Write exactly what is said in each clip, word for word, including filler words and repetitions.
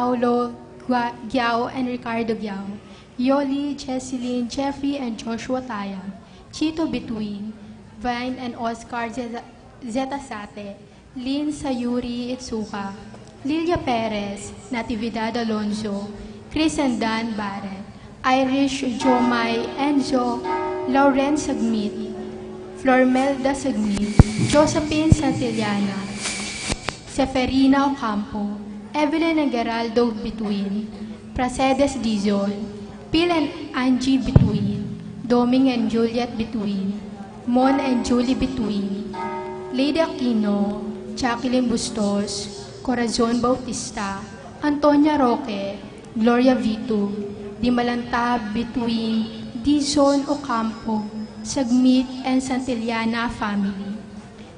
Paulo Gua- Giao and Ricardo Giao, Yoli, Jesselyn, Jeffrey and Joshua Tayang, Chito Bituin, Vine and Oscar Zeta- Zetasate, Lynn Sayuri Itsuka, Lilia Perez, Natividad Alonso, Chris and Dan Barret, Irish Jomai Enzo, Lauren Sagmit, Flormelda Sagmit, Josephine Santillana, Seferina Ocampo, Evelyn and Geraldo Bituin, Pracedes Dizon, Phil and Angie Bituin, Doming and Juliet Bituin, Mon and Julie Bituin, Lady Aquino, Jacqueline Bustos, Corazon Bautista, Antonia Roque, Gloria Vitu, Dimalanta Bituin, Dizon Ocampo, Sagmit and Santillana family.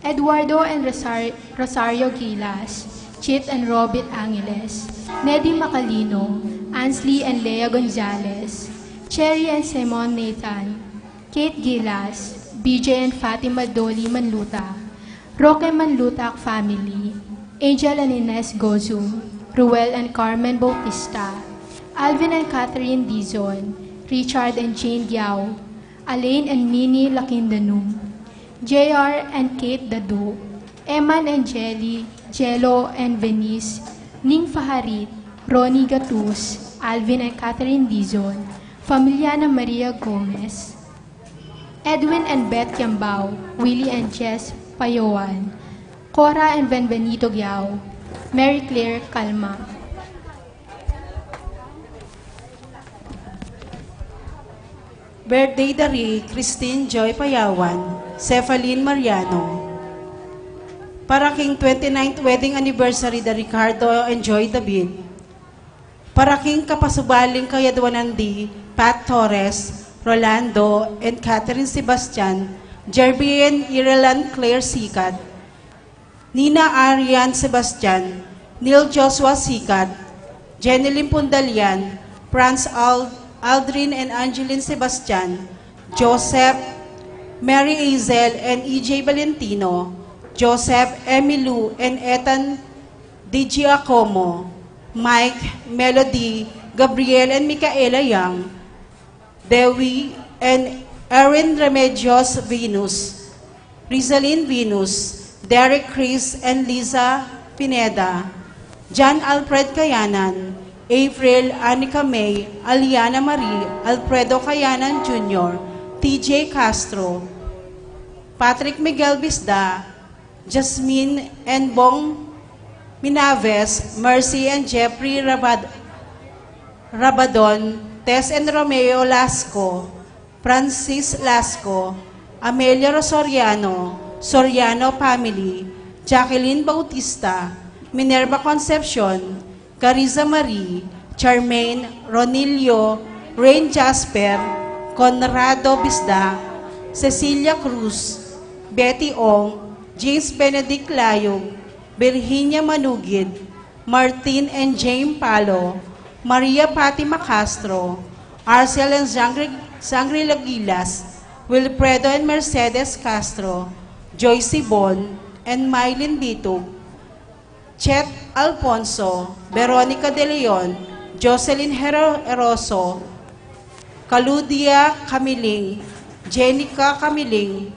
Eduardo and Rosar- Rosario Gilas, Chit and Robert Angeles, Nedi Macalino, Ansley and Lea Gonzalez, Cherry and Simon Nathan, Kate Gilas, B J and Fatima Dolly Manluta, Roque Manluta family, Angel and Ines Gozum, Ruel and Carmen Bautista, Alvin and Catherine Dizon, Richard and Jane Giao, Alain and Minnie Lakindanum, J R and Kate Dadu, Eman and Jelly, Jello and Venice, Ning Faharit, Ronnie Gatus, Alvin and Catherine Dizon, Familiana Maria Gomez, Edwin and Beth Kiambao, Willie and Jess Payowan, Cora and Benvenito Giao, Mary Claire Calma. Birthday da ri Christine Joy Payawan, Cephaline Mariano. Para king twenty-ninth wedding anniversary da Ricardo and Joy David. Para king kapasubaling kayadwanan di Pat Torres, Rolando and Catherine Sebastian, Jerby and Ireland Claire Sikat, Nina Arian Sebastian, Neil Joshua Sikat, Jenilyn Pundalian, Franz Ald- Aldrin and Angeline Sebastian, Joseph, Mary Azel and E J Valentino, Joseph, Emilu and Ethan D Giacomo, Mike, Melody, Gabriel and Micaela Young, Dewi and Erin Remedios Venus, Rizalin Venus, Derek Chris and Liza Pineda, John Alfred Kayanan, April Anika May, Aliana Marie, Alfredo Kayanan Junior, T J Castro, Patrick Miguel Bisda, Jasmine and Bong Minaves, Mercy and Jeffrey Rabad- Rabadon, Tess and Romeo Lasco, Francis Lasco, Amelia Rosoriano, Soriano family, Jacqueline Bautista, Minerva Concepcion, Carissa Marie, Charmaine, Ronilio, Rain Jasper, Conrado Bisda, Cecilia Cruz, Betty Ong, James Benedict Layog, Virginia Manugid, Martin and Jane Palo, Maria Fatima Castro, Arcel and Sangre, Sangre Lagilas, Wilfredo and Mercedes Castro, Joyce Bon, and Mylene Bitug, Chet Alfonso, Veronica De Leon, Jocelyn Hero- Heroso, Caludia Camiling, Jenica Camiling,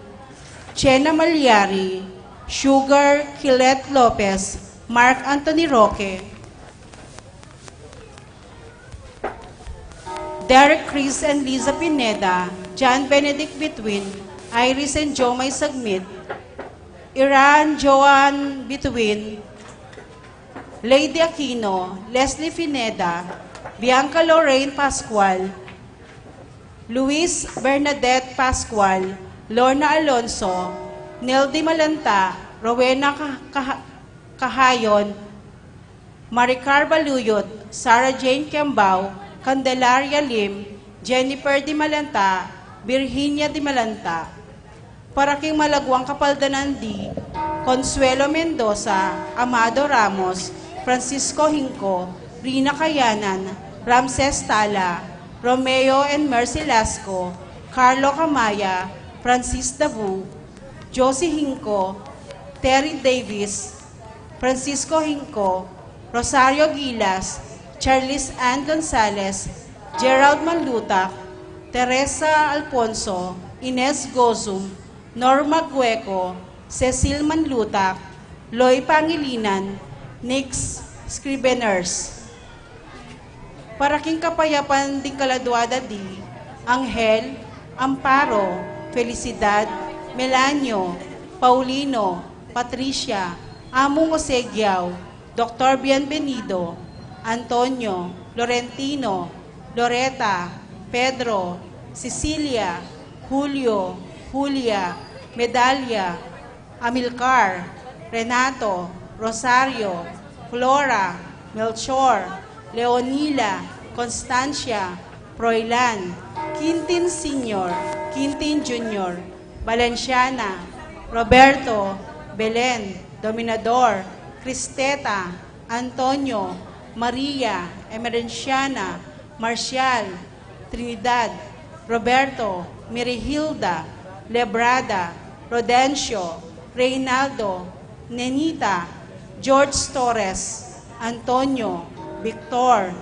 Chena Malyari, Sugar Kilet Lopez, Mark Anthony Roque, Derek Chris and Liza Pineda, John Benedict Between, Iris and Jomai Sagmit, Iran Joan Between, Lady Aquino, Leslie Pineda, Bianca Lorraine Pascual, Luis Bernadette Pascual, Lorna Alonso, Neldy Malanta, Rowena Ka- Kaha- Kahayon, Maricar Baluyot, Sarah Jane Kembao, Candelaria Lim, Jennifer Di Malanta, Virginia Di Malanta. Para king malagwang kapaldanan di Consuelo Mendoza, Amado Ramos, Francisco Hinco, Rina Kayanan, Ramses Tala, Romeo and Mercy Lasco, Carlo Camaya, Francis Dabu, Josie Hinco, Terry Davis, Francisco Hinco, Rosario Gilas, Charles Ann Gonzalez, Gerald Manlutak, Teresa Alfonso, Ines Gozum, Norma Gueco, Cecil Manlutak, Loy Pangilinan, Nix Scriveners. Para king kapayapan ding kaladua da di, Angel, Amparo, Felicidad, Melanio, Paulino, Patricia, Among Jose Giao, Doktor Bienvenido, Antonio, Florentino, Loreta, Pedro, Cecilia, Julio, Julia, Medalia, Amilcar, Renato, Rosario, Flora, Melchor, Leonila, Constancia, Froilan, Quintin Senior, Quintin Junior, Valenciana, Roberto, Belen, Dominador, Cristeta, Antonio, Maria, Emerenciana, Marcial, Trinidad, Roberto, Mirihilda, Lebrada, Rodencio, Reynaldo, Nenita, George Torres, Antonio, Victor,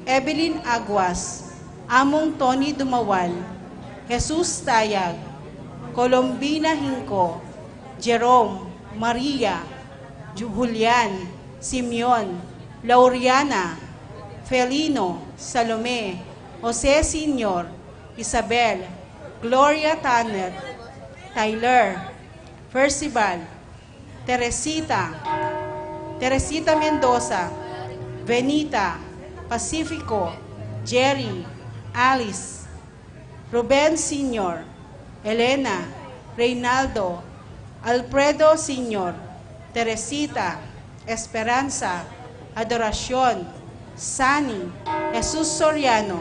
Evelyn Aguas, Among Tony Dumawal, Jesus Tayag, Colombina Hinco, Jerome, Maria, Ju- Julian, Simeon, Lauriana, Felino, Salome, Jose Senior, Isabel, Gloria Tanner, Tyler, Percival, Teresita, Teresita Mendoza, Venita, Pacifico, Jerry, Alice, Ruben Senior, Elena, Reynaldo, Alfredo Senior, Teresita, Esperanza, Adoracion, Sani, Jesus Soriano,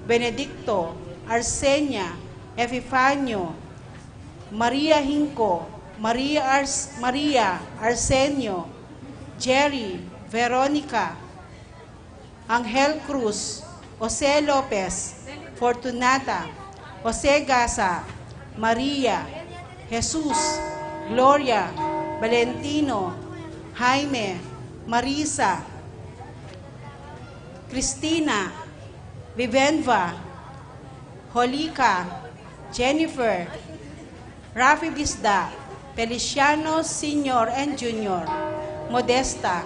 Benedicto, Arsenia, Epifanio, Maria Hinco, Maria Ars- Maria Arsenio, Jerry, Veronica, Angel Cruz, Jose Lopez, Fortunata, Jose Gasa, Maria, Jesus, Gloria, Valentino, Jaime, Marisa, Cristina, Vivenva, Holika, Jennifer, Rafi Bisda, Feliciano Senior and Junior, Modesta,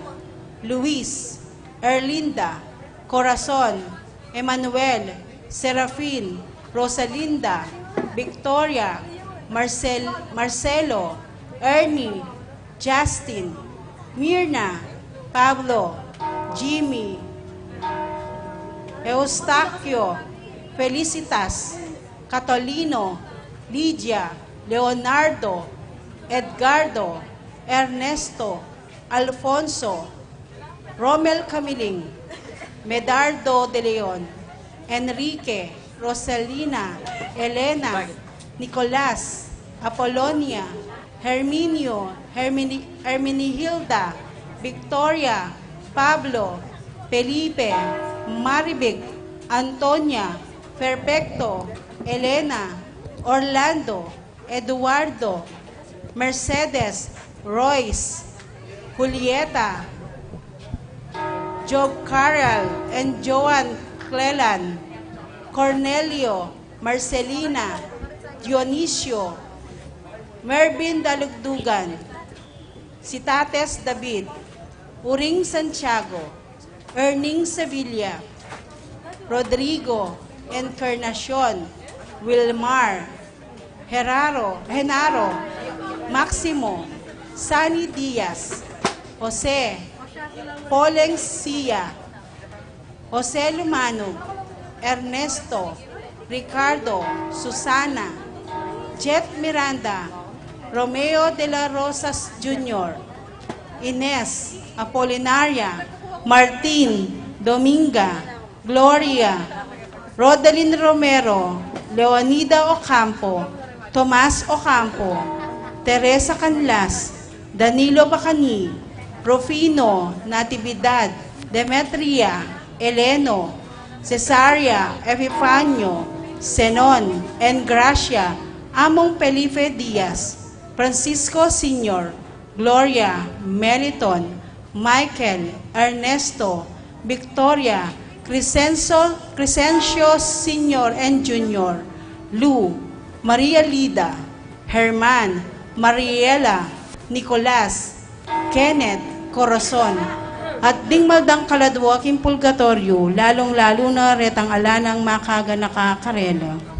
Luis, Erlinda, Corazon, Emmanuel, Serafin, Rosalinda, Victoria, Marcel, Marcelo, Ernie, Justin, Mirna, Pablo, Jimmy, Eustaquio, Felicitas, Catolino, Lydia, Leonardo, Edgardo, Ernesto, Alfonso, Romel Camiling, Medardo de Leon, Enrique, Rosalina, Elena, Nicolas, Apolonia, Herminio, Hermini- Herminihilda, Victoria, Pablo, Felipe, Maribig, Antonia, Perfecto, Elena, Orlando, Eduardo, Mercedes, Royce, Julieta, Job Carl and Joan Cleland, Cornelio, Marcelina, Dionisio, Mervin Dalugdugan, Sitates David, Uring Santiago, Erning Sevilla, Rodrigo, Encarnacion, Wilmar, Heraro, Henaro, Maximo, Sani Diaz, Jose, Poleng Sia, Jose Lumanug, Ernesto, Ricardo, Susana, Jet Miranda, Romeo de la Rosas Junior, Ines, Apolinaria, Martin, Dominga, Gloria, Rodelin Romero, Leonida Ocampo, Tomas Ocampo, Teresa Canlas, Danilo Bacani, Rufino, Natividad, Demetria, Eleno, Cesaria, Epifanio, Zenon, Engracia, Among Felipe Diaz, Francisco Senior, Gloria, Meliton, Michael, Ernesto, Victoria, Crescencio, Crescencio Senior and Junior, Lou, Maria Lida, Herman, Mariela, Nicolas, Kenneth, Corazon, at ding maldang kaladwa king purgatoryo, lalung-lalu na retang ala nang makaganaka karela.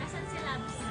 Asan si Labs?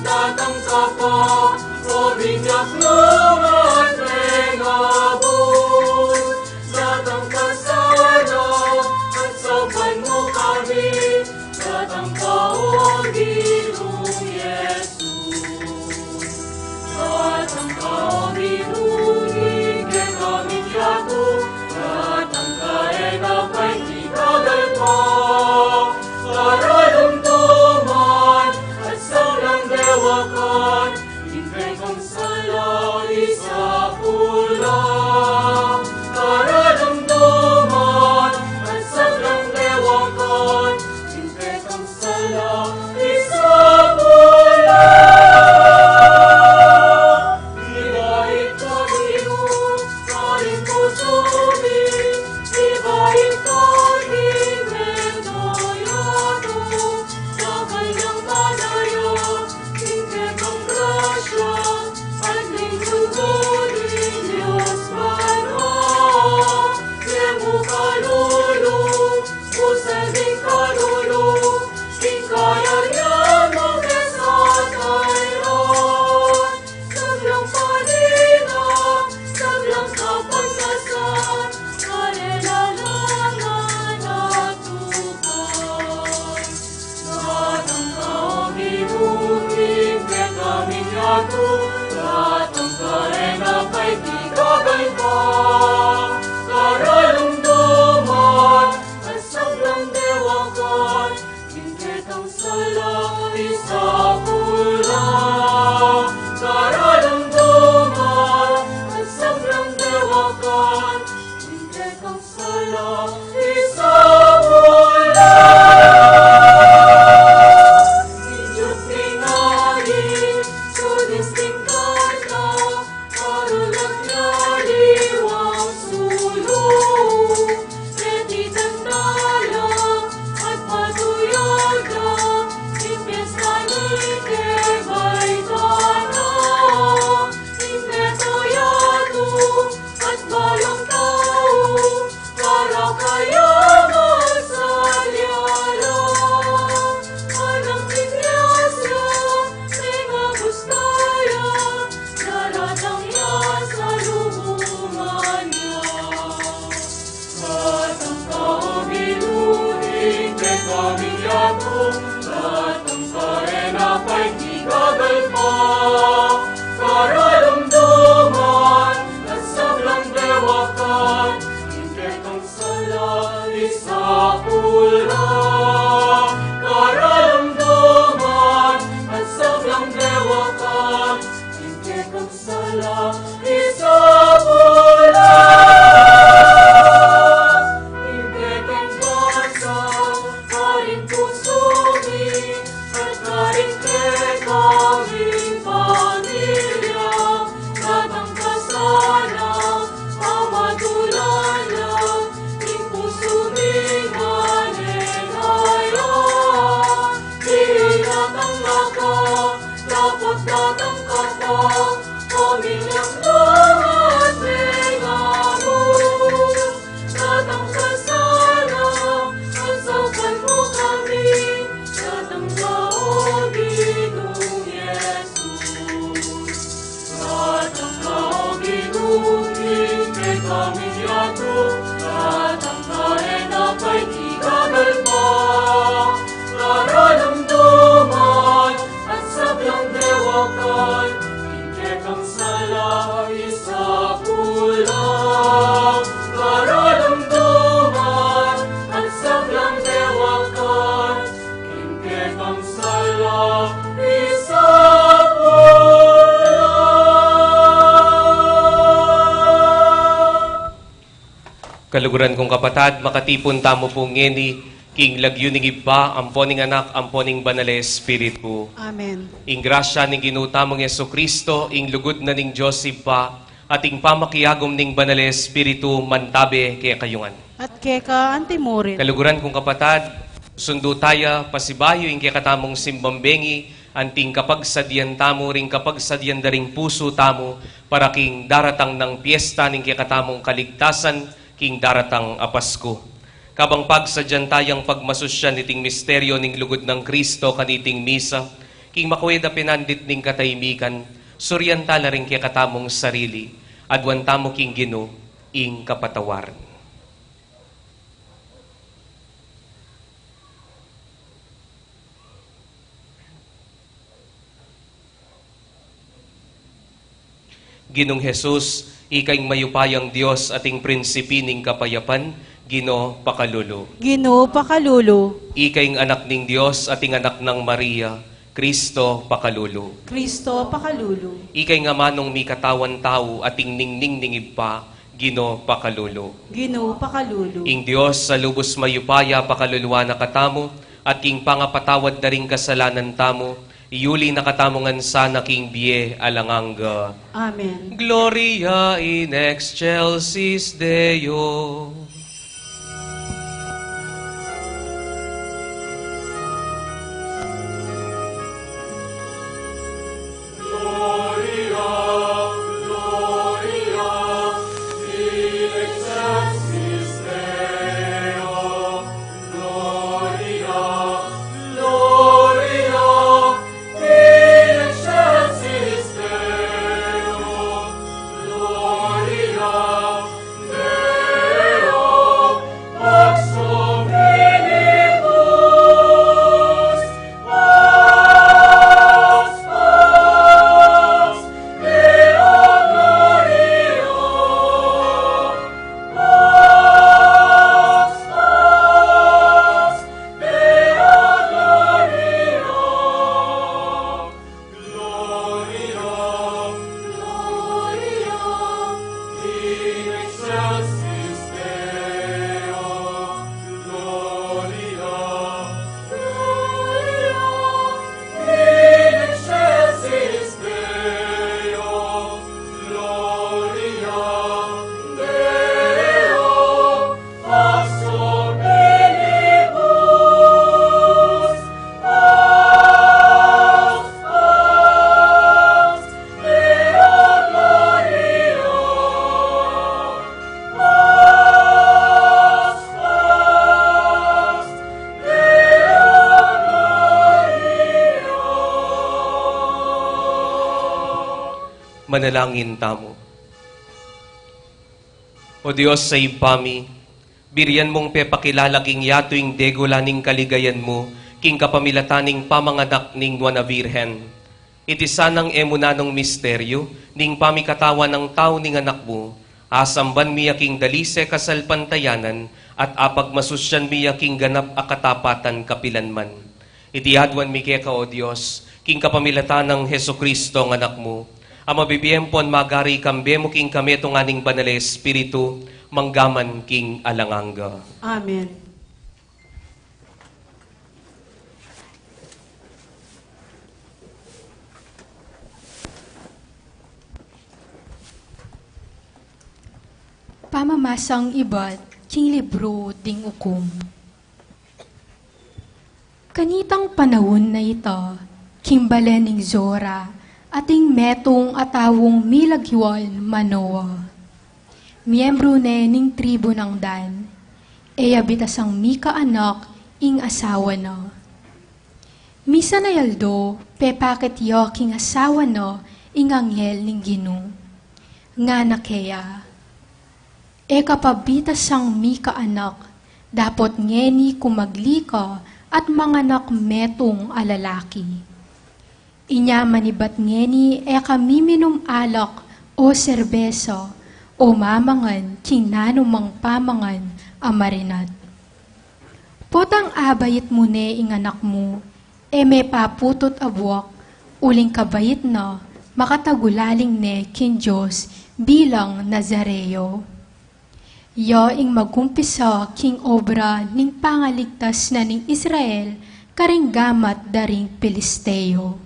Datang ka pa, o minyak nung at mengabus. Datang ka sana, at saupan mu kami. Datang ka, o Ginung Jesus. Datang ka, o Ginung, ing kekaming yatu. Datang ka, e na paikigagal pa. Karalumduman at sablang dewakan, ing kekang sala isapul la. Karalumduman at sablang dewakan, ing kekang sala isapul la. Ibait ka, Ginung, karing pusu mi. Ibait ka, Ginung, karing pusu mi. Dakal nang madaya ing kekang grasya, at ning lugud ning Dios Banua, kemu kalulu, pusad ning kalulu, ing kayarian mu kesa tairan. Sablang panina, sablang kapagnasan, karela la ngan atupan. Datang ka, o Ginung, ing kekaming yatu. Datang ka, e na paikigagal pa. Karalumduman at sablang dewakan, ing kekang sala isapul la. Karalumduman at sablang dewakan, ing kekang sala isapul la. Ing Dios ning ari, Dios ning ganda, karula at aliwang sulu. Keti tanda la at patuyag da ing piesta ning kebaitan na, ing meto yatu at balang tau, para kaya magsalyala. Anang king grasya, mengabus kaya, daratang ya salubungan ya. Datang ka, o Ginung, ing kekaming yatu. Datang ka, e na paikigagal pa. Karalumduman at sablang dewakan, ing kekang sala isapul la. Karalumduman at sablang dewakan, ing kekang sala isapul la. Ing kekang bansa, karing pusu mi, at karing kekaming pamilya. Datang ka sana, pamatulan la ing pusu ming maligaya. Datang na ka, dapot datang ka pa, o minyak nung at mengabus. Datang ka sana, at saupan mu kami. Datang ka, o Ginung Jesus. Datang ka, o Ginung, ing kekaming yatu. Datang ka, e na paikigagal pa. Karalumduman at sablang dewakan, ing kekang sala isapul la. Karalumduman at sablang dewakan, ing kekang sala isapul la. Kaluguran kung kapatad, makatipun tamu pu ngeni king lagyu ning Ibpa, ampo ning Anak, ampo ning Banal a Espiritu. Amen. Ing grasya ning Ginu tamung Jesucristo, ing lugud na ning Dios Ibpa, at ing pamakiagum ning Banal a Espiritu, mantabe kekayu ngan. At keka antimurin. Kaluguran kung kapatad, susundu taya pasibayu ing kekatamung simbang bengi, anting kapagsadian tamu, ring kapagsadian da ring pusu tamu, para king daratang nang piesta ning kekatamung kaligtasan, king daratang a Pasku. Kabang pagsadian tayang pagmasusyan iting misteryo ning lugud nang Kristo kaniting misa, King makuwid a pinandit ning katahimikan, surian tala ring kekatamung sarili, aduan tamu king Ginu ing kapatawaran. Ginung Jesus, ika ing mayupayang Dios at ing prinsipi ning kapayapan, Ginu, pakalulu. Ginu, pakalulu. Ika ing anak ning Dios at ing anak nang Maria, Kristo, pakalulu. Kristo, pakalulu. Ika ing amanung mikatawan tau at ing ningning ning Ibpa, Ginu, pakalulu. Ginu, pakalulu. Ing Dios a lubus mayupaya pakaluluan na katamu, at king pangapatawad da ring kasalanan tamu, iyuli na katamu ngan sana king bie alang angga. Amen. Gloria in excelsis Deo. Manalangin tamu. O Dios a Ibpa mi, birian mung pepakilala king yatu ing degula ning kaligayan mu, king kapamilatan ning pamanganak ning Nuan a Virgen. Iti sanang e mu nanung misteryu, ning pamikatawan nang tau ning anak mu, asamban mi ya king dalise kasalpantayanan, at apagmasusyan mi ya king ganap a katapatan kapilanman. Iti aduan mi keka, O Dios, king kapamilatan nang Jesucristo a anak mu, a mabibie ampon magari kambe mu king kametungan ning Banal a Espiritu, mangga man king alang angga. Amen. Pamamasang ibat king libru ding Ukum. Kanitang panaun a ita, king bale ning Zora, ating metung a taung milagiwan Manoa. Miembru ne ning tribu nang Dan, e ya bitasang mikaanak ing asawa na. Misan a aldo, pepakit ya king asawa na ing anghel ning Ginu. Ngana keya, "E ka pa bitasang mikaanak, dapot ngeni kumagli ka at manganak metung a lalaki." Inya manibat ngeni e ka miminum alak o serbesa o mamangan king nanumang pamangan a marinat. Potang abait mu ne ing anak mu, e me paputut a buak, uling kabait na, makatagulaling ne king Dios bilang Nazareo. Ya ing magumpisa king obra ning pangaligtas na ning Israel karing gamat da ring Filisteo.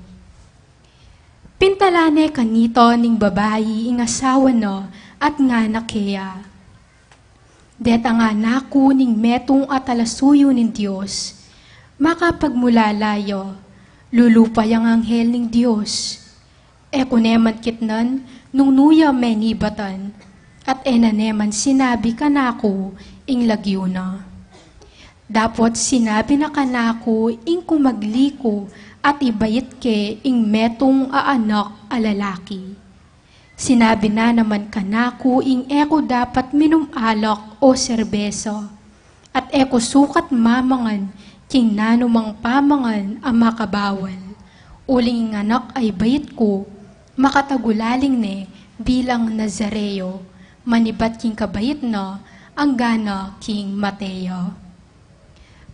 Pintalan ne kanita ning babai ing asawa na at ngana keya, "Detang anak ku ning metung a talasuyu ning Dios, makapagmulala ya, lulupa yang anghel ning Dios. E ku ne man kitnan nung nu ya menibatan, at e na ne man sinabi kanaku ing lagyu na. Dapot sinabi na kanaku ing kumagli ku at ibait ke ing metung a anak a lalaki. Sinabi na naman kanaku ing e ku dapat minum alak o serbesa, at e ku sukat mamangan king nanumang pamangan a makabawal. Uling ing anak a ibait ku, makatagulaling ne bilang Nazareo, manibat king kabait na, angga na king mate ya.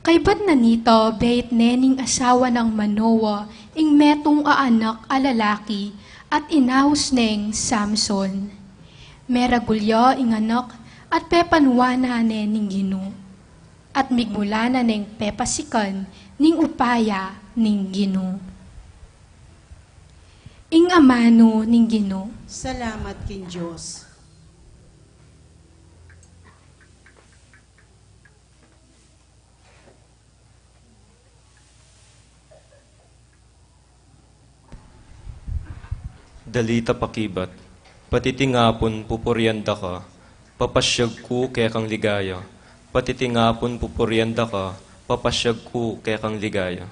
Kaybat na nita, beit ne ning asawa nang Manoa ing metung a anak a lalaki, at inaus neng Samson. Meragul ya ing anak, at pepanuanan ne ning Ginu, at migmula na neng pepasikan ning upaya ning Ginu. Ing amanu ning Ginu. Salamat king Dios. Dalita pakibat. Patiting apun pupurian da ka, papasyag ku kekang ligaya. Patiting apun pupurian da ka, papasyag ku kekang ligaya.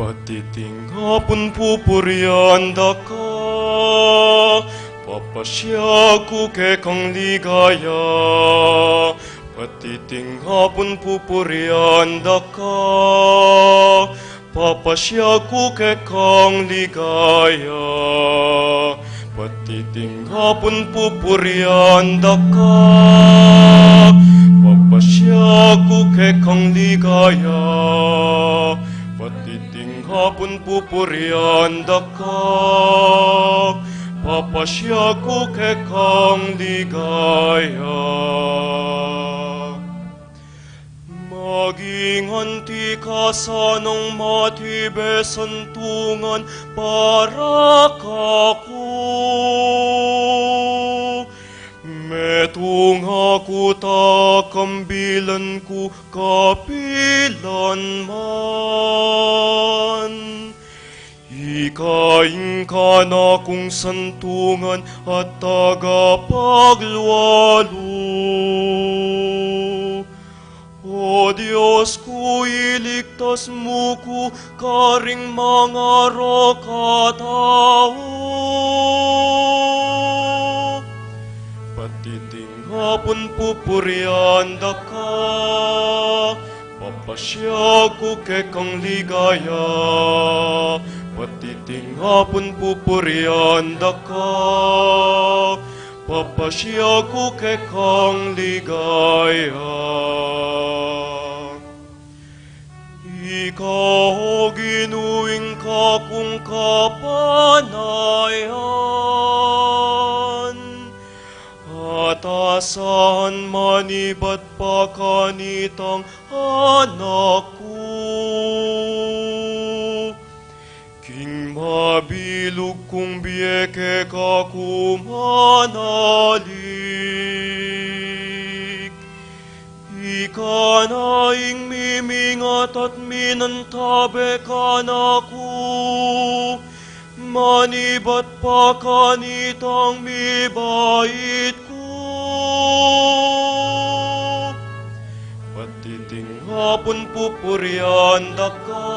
Patiting apun pupurian da ka, papasyag ku kekang ligaya. Patiting apun pupurian da ka, papasyag ku kekang ligaya. Patiting apun pupurian da ka, papasyag ku kekang ligaya. Patiting apun pupurian da ka, papasyag ku kekang ligaya. Maging anti ka sanang matibe santungan para kaku. Metung aku, takambilan ku kapilan man. Ika ing kanakung santungan at tagapaglualu. O Dios ku, iligtas mu ku karing mangarok a tau. Patiting apun pupurian da ka, papasyag ku kekang ligaya. Patiting apun pupurian da ka, papasyag ku kekang ligaya. Ika, o Ginu, ing kakung kapanayan, at asahan manibat pa kanitang anak ku. King mabilug kung bie keka ku manalik. Ika na ing mimingat at minantabe kanaku, manibat pa kanitang mibait ku. Patiting apun pupurian da ka,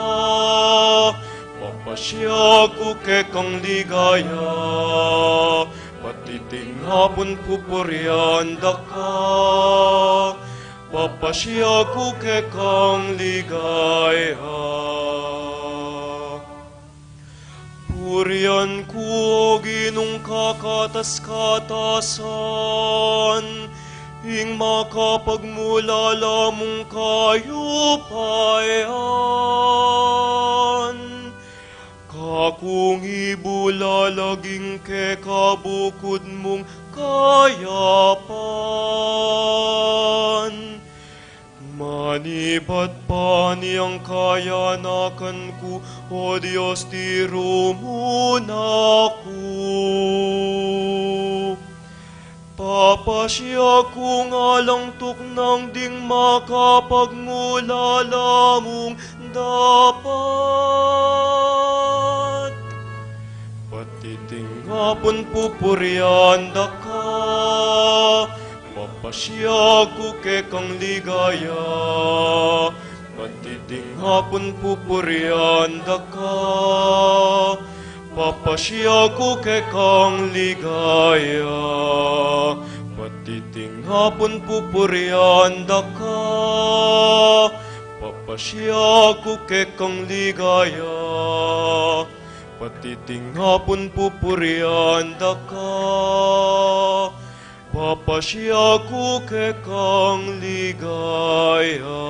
papasyag ku kekang ligaya. Patiting apun pupurian da ka, papasyag ku kekang ligaya. Purian ku, o Ginung kakatas-katasan, ing makapagmulala mung kayupayan. Kakung ibulalag ing keka bukud mung kayapan. Manibat pa niang kayanakan ku, O Dios, tiru mu na ku. Papasyag kung alang tuknang ding makapagmulala mung dapat. Patiting apun pupurian da ka. Papasya ku kekang ligaya, pati ding apun pupurian da ka. Papasya ku kekang ligaya, pati ding apun pupurian da ka. Papasya ku kekang ligaya, pati ding apun pupurian da ka. Papasya ku kekang ligaya.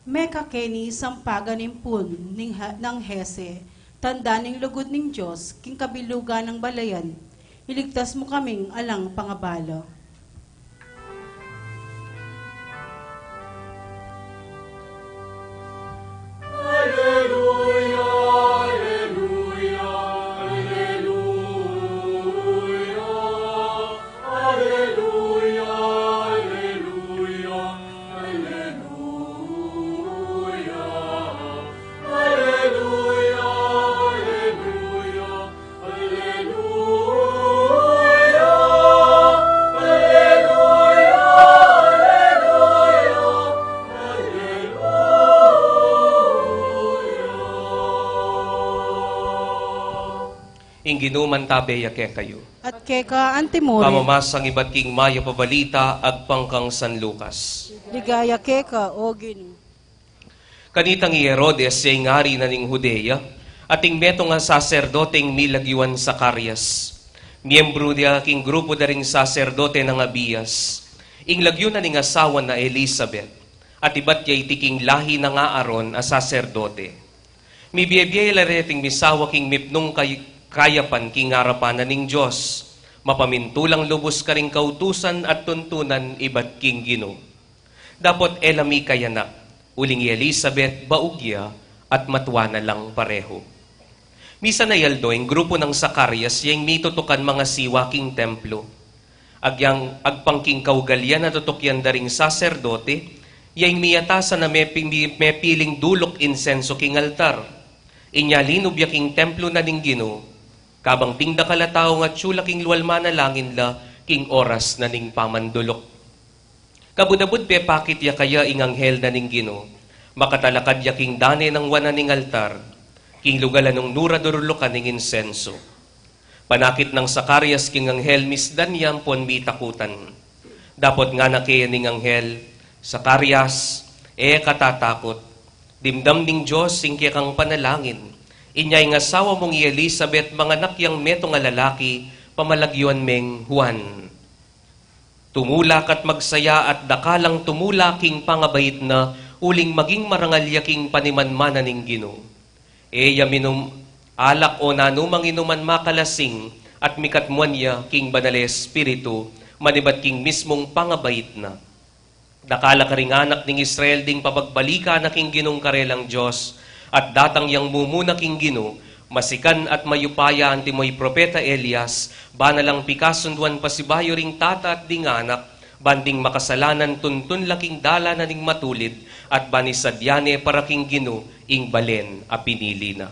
Mekakeni sampagan ning pun ning ha-, nang Hese, tanda ning lugud ning Dios king kabilugan nang balayan, iligtas mu kaming alang pangabala. Alleluia, alleluia, alleluia. Alleluia, alleluia, alleluia. Alleluia, alleluia, alleluia. Alleluia, alleluia, alleluia. Ing Ginu mantabe ya kekayu. At keka antimurin. Pamamasang ibat king Mayap a Balita agpang kang San Lucas. Ligaya keka, O Ginu. Kanitang i Herodes ya ing ari na ning Judea, ating metung a saserdoteng milagyuan Zacarias. Miyembru ya king grupu da ring saserdote nang Abias. Ing lagyu na ning asawan na Elisabet, at ibat ya iti king lahi nang Aaron a saserdote. Mibie-bie la reting misawa king mipnung kay-, kayapan king arapan na ning Dios, mapamintulang lubus karing kautusan at tuntunan ibat king Ginu. Dapot e la mikayanak, uling i Elisabet baug ya at matua na lang parehu. Misan a aldo ing grupu nang Zacarias ya ing mitutukan mangasiwa king templo. Agyang agpang king kaugalian a tutukyan da ring saserdote, ya ing miyatasan a mepi-, mi-, mepiling duluk insenso king altar. Inya linub ya king templo na ning Ginu, kabang ding dakal a tau ing atsu la king lual manalangin la king oras na ning pamanduluk. Kabud-abud pepakit ya kaya ing anghel na ning Ginu, makatalakad ya king dane nang wanan ning altar, king lugal a nung nu ra durulukan ing insenso. Panakit nang Zacarias king anghel, misdan ya ampon mitakutan. Dapot ngana kaya ning anghel, "Zacarias, e ka tatakut. Dimdam ning Dios ing kekang panalangin. Inya ing asawa mung i Elisabet manganak yang metung a lalaki, pamalagyuan meng Juan. Tumula ka't magsaya at dakal ang tumula king pangabait na, uling maging marangal ya king panimanmanan ning Ginu. E ya minum alak o nanumang inuman makalasing, at mikatmuan ya king Banal a Espiritu, manibat king mismung pangabait na. Dakal a karing anak ning Israel ding papagbalikan na king Ginung karelang Dios, at datang yang mumuna king Ginu, masikan at mayupaya antimo i propeta Elias, bana lang pikasunduan pasibayu ring tata at ding anak, ban ding makasalanan tuntun la king dalan na ning matulid, at ban isadya ne para king Ginu ing balen a pinili na."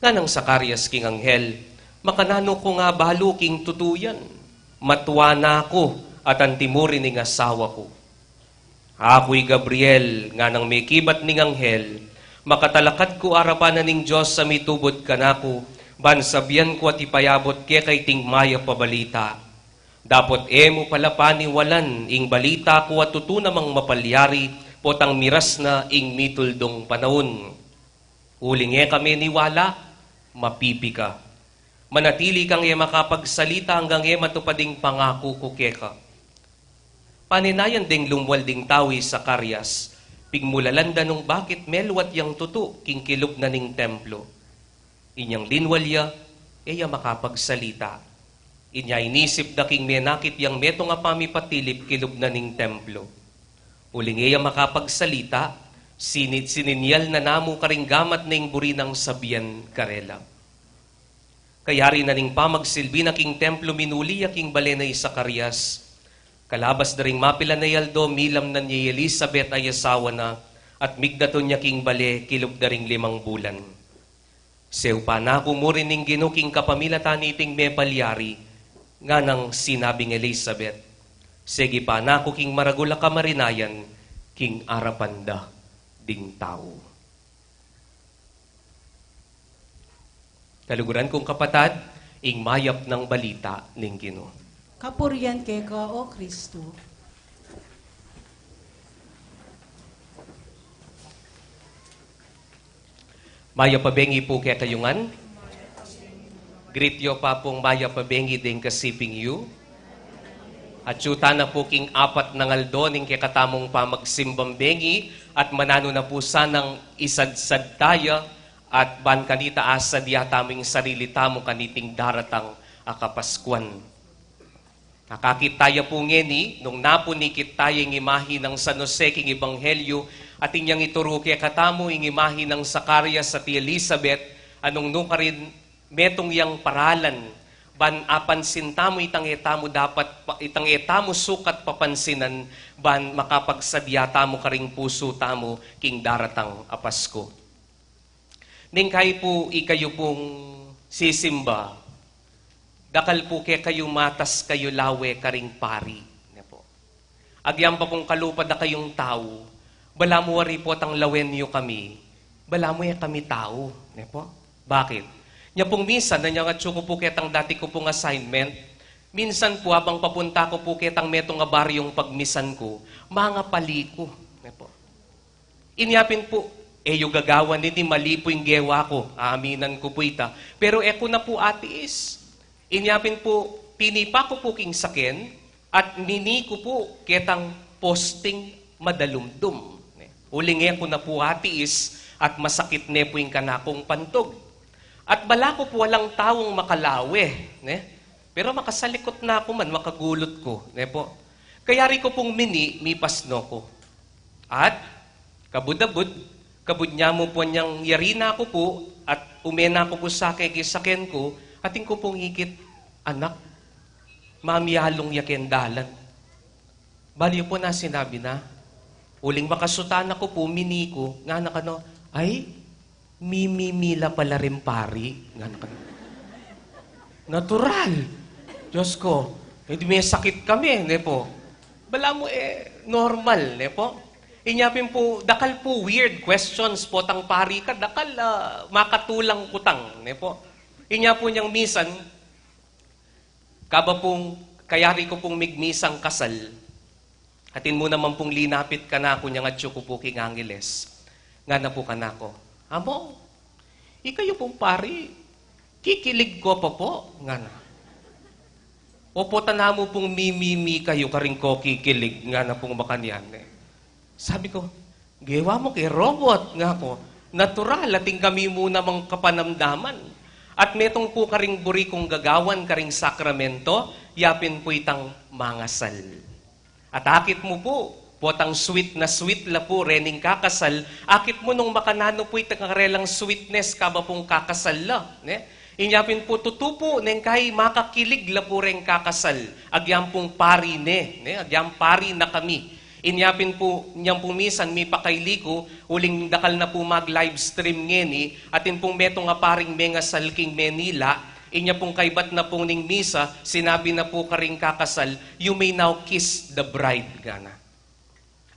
Nganang Zacarias king anghel, "Makananu ku nga balu king tutu yan? Matua na ku at antimo rin ing asawa ku." "Aku i Gabriel," nganang mekibat ning anghel, "makatalakad ku arapan na ning Dios a mitubud kanaku, ban sabian ku at ipayabut keka iting mayap a balita. Dapot e mu pala paniwalan ing balita ku a tutu namang mapalyari, potang miras na ing mituldung panaun. Uling e ka meniwala, mapipi ka." Manatili kang e makapagsalita anggang e matupad ing pangaku ku keka. Paninayan deng lumwal ding tau i Zacarias, pigmulalan da nung bakit melwat yang tutu king kilub na ning templo. Inyang linwal ya, e ya makapagsalita. Inya inisip da king menakit yang metung a pamipatilip kilub na ning templo. Uling e ya makapagsalita, sini-, sininyal na namu karing gamat na ing buri nang sabian karela. Kayari na ning pamagsilbi na king templo, minuli ya king bale na i Zacarias. Kalabas da ring mapilan a aldo, milamnan ya i Elisabet a asawa na, at migdatun ya king bale kilub da ring limang bulan. Seupan na ku mu rin ning Ginu king kapamilatan niting mepalyari, nganang sinabing Elisabet, segipan na ku king maragul a kamarinayan king arapan da ding tau. Kaluguran kung kapatad, ing mayap nang balita ning Ginu. Kapurian keka, O Kristu. Mayap a bengi pu kekayu ngan. Greet yu pa pung mayap a bengi deng kasiping yu. Atyu tana pu king apat nang aldo ning kekatamung pamagsimbang bengi, at mananu na pu sanang isadsad taya, at ban kanita asadya tamu ing sarili tamu kaniting daratang a Kapaskuan. Akakit taya pu ngeni, nung napunikit taya ing imahi nang San Jose king Ebanghelyo, atin yang ituru kekatamu ing imahi nang Zacarias at i Elisabet, a nung nukarin metung yang paralan, ban apansin tamu itang e tamu dapat pa-, itang e tamu sukat papansinan, ban makapagsadya tamu karing pusu tamu king daratang a Pasku. Neng kayi pu ikayu pung sisimba, dakal pu kekayu matas kayu lawe karing pari, ne pu. Agyang pa pung kalupa da kayung tau, balamu wari potang lawen yu kami, balamu e kami tau, ne pu. Bakit? Nya pung minsan, nung atyu ku pu ketang dati ku pung assignment, minsan pu abang papunta ku pu ketang metung a baryung pagmisan ku, mangapali ku, ne pu. Inya pin pu, e yu gagawan ini, mali pu ing gewa ku, aaminan ku pu ita. Pero e ku na pu atiis. Inya pin pu, tinipa ku pu king saken, at mini ku pu ketang posting madalumdum. Uling e ku na pu atiis, at masakit ne pu ing kanakung pantug. At bala ku pu alang taung makalawe, ne? Pero makasalikut na ku man, makagulut ku, ne pu. Kayari ku pung mini, mipasno ku. At kabud-abud, kabud nya mu pu anyang yari na ku pu, at ume na ku pu sake king saken ku, atin ku pung ikit, anak, mamialung ya keng dalan. Bali yu pu na sinabi na. Uling makasutan na ku pu, mini ku, ngana kanu, ay, mimimi la pala ring pari, ngana kanu. Natural. Diyos ko, e di masakit kami, ne pu. Balamu, e, normal, ne pu. Inya pin pu, dakal pu weird questions potang pari ka, dakal, ah, makatulang kutang, ne pu. Inya pu nyang misan, kaba pung, kayari ku pung migmisang kasal, atin mu naman pung linapit kanaku nyang atyu ku pu king Angeles. Ngana pu kanaku, "Amo, ikayu pung pari, kikilig ko pa pu?" ngana. "Opo, tana mu pung mimimi kayu karing kokikilig," ngana pung makanyan, e. Sabi ku, "Gewa mu ke robot," ngaku. "Natural, atin kami mu namang kapanamdaman. At metung pu karing buri kung gagawan karing sakramento, yapin pu itang mangasal. At akit mu pu, potang sweet na sweet la pu rening kakasal, akit mu nung makananu pu itang karelang sweetness kaba pung kakasal la, ne?" Inya pin pu tutu pu, neng kai makakilig la pu reng kakasal, agyang pung pari ne, ne, agyang pari na kami. Inya pin pu, nyang pung misan mipakaili ku, uling dakal na pu mag-live stream ngeni, atin pung metung a paring mengasal king Manila, inya pung kaybat na pu ning misa, sinabi na pu karing kakasal, "You may now kiss the bride," ngana.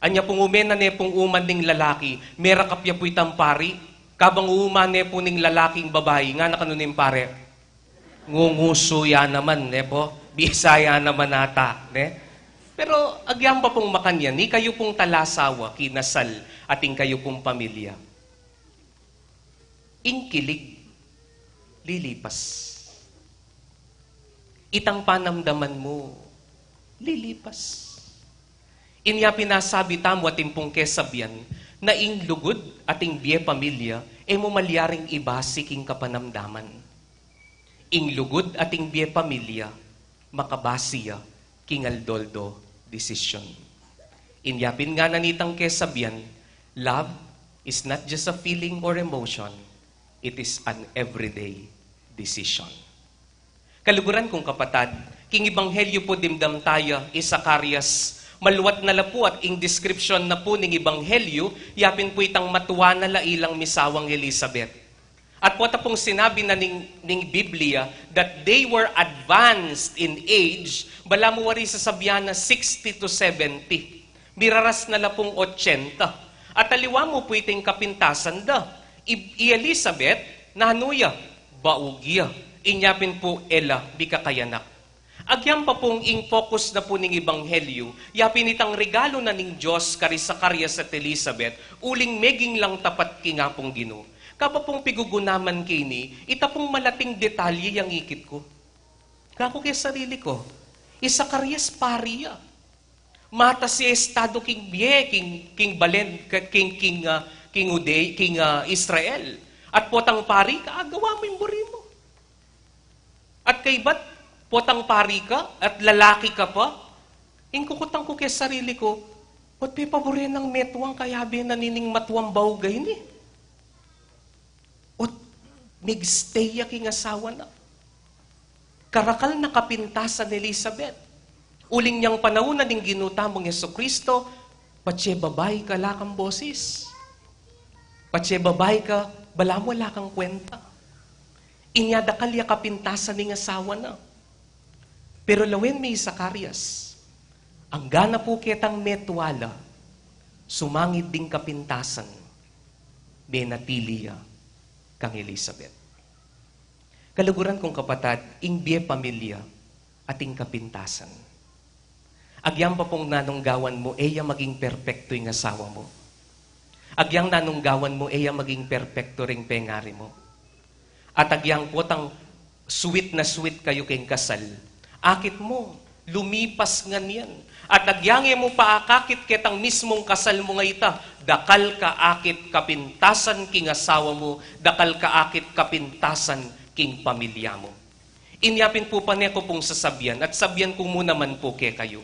Anya pung ume na ne pung uma ning lalaki, merakap ya pu itang pari. Kabang uma ne pu ning lalaking babai, ngana kanu ning pari, "Ngungusu ya naman, ne pu? Bisa ya naman ata, ne?" Pero agyang pa pung makanyan, ikayu pung talasawa, kinasal, atin kayu pung pamilya. Ing kilig, lilipas. Itang panamdaman mu, lilipas. Inya pin asabi tamu atin pung kesabian, na ing lugud at ing bie pamilya, e mu malyaring ibasi king kapanamdaman. Ing lugud at ing bie pamilya, makabasi ya king aldo-aldo desisyon. Inya pin ngana nitang kesabian, love is not just a feeling or emotion, it is an everyday decision. Kaluguran kung kapatad, king ebanghelyu pu dimdam taya i Zacarias, maluat na la pu at ing description na pu ning ebanghelyu, yapin pu itang matua na la ilang misawang Elizabeth. At pota pung sinabi na ning, ning Biblia that they were advanced in age, balamu wari sasabian na sixty to seventy. Miraras na la pung otsenta. At aliwa mu pu iting kapintasan da. I, i Elizabeth, nanu ya, baug ya. Inya pin pu e la bika kayanak. Agyang pa pung ing focus na pu ning ebanghelyu, yapin itang regalu na ning Dios kari Zacarias at Elizabeth, uling meging lang tapat king Apung Ginu. Kaba pung pigugunaman ke ini, ita pung malating detalye yang ikit ku. Kaku ke sarili ku, i Zacarias pari ya. Matas ya estadu king bie, king, king balen, king, king, ah, king Ude-, king, ah, Israel. At potang pari ka, agawa mu ing buri mu. At kaybat, potang pari ka, at lalaki ka pa, ing kukutang ku ke sarili ku, ba't pepabure nang metuang kayabe na nining matuang baug a ini? Ot, mig-stay ya king asawa na. Karakal na kapintasan Elizabeth. Uling yang panaun na ning Ginu tamung Jesucristo, patse babai ka ala kang bosis. Patse babai ka, balamu ala kang kwenta. Inya dakal ya kapintasan ning asawa na. Pero lawen me i Zacarias, anggana pu ketang metua la, sumangid ding kapintasan, menatili ya kang Elizabeth. Kaluguran kung kapatad, ing bie pamilya at ing kapintasan. Agyang pa pung nanung gawan mu, e ya maging perpektu ing asawa mu. Agyang nanung gawan mu, e ya maging perpektu ring pengari mu. At agyang potang sweet na sweet kayu king kasal, akit mu, lumipas ngan yan. At agyang e mu pa akakit ketang mismung kasal mu nga ita, dakal ka akit kapintasan king asawa mu, dakal ka akit kapintasan king pamilya mu. Inya pin pu pane ku pung sasabian, at sabian ku mu naman pu kekayu.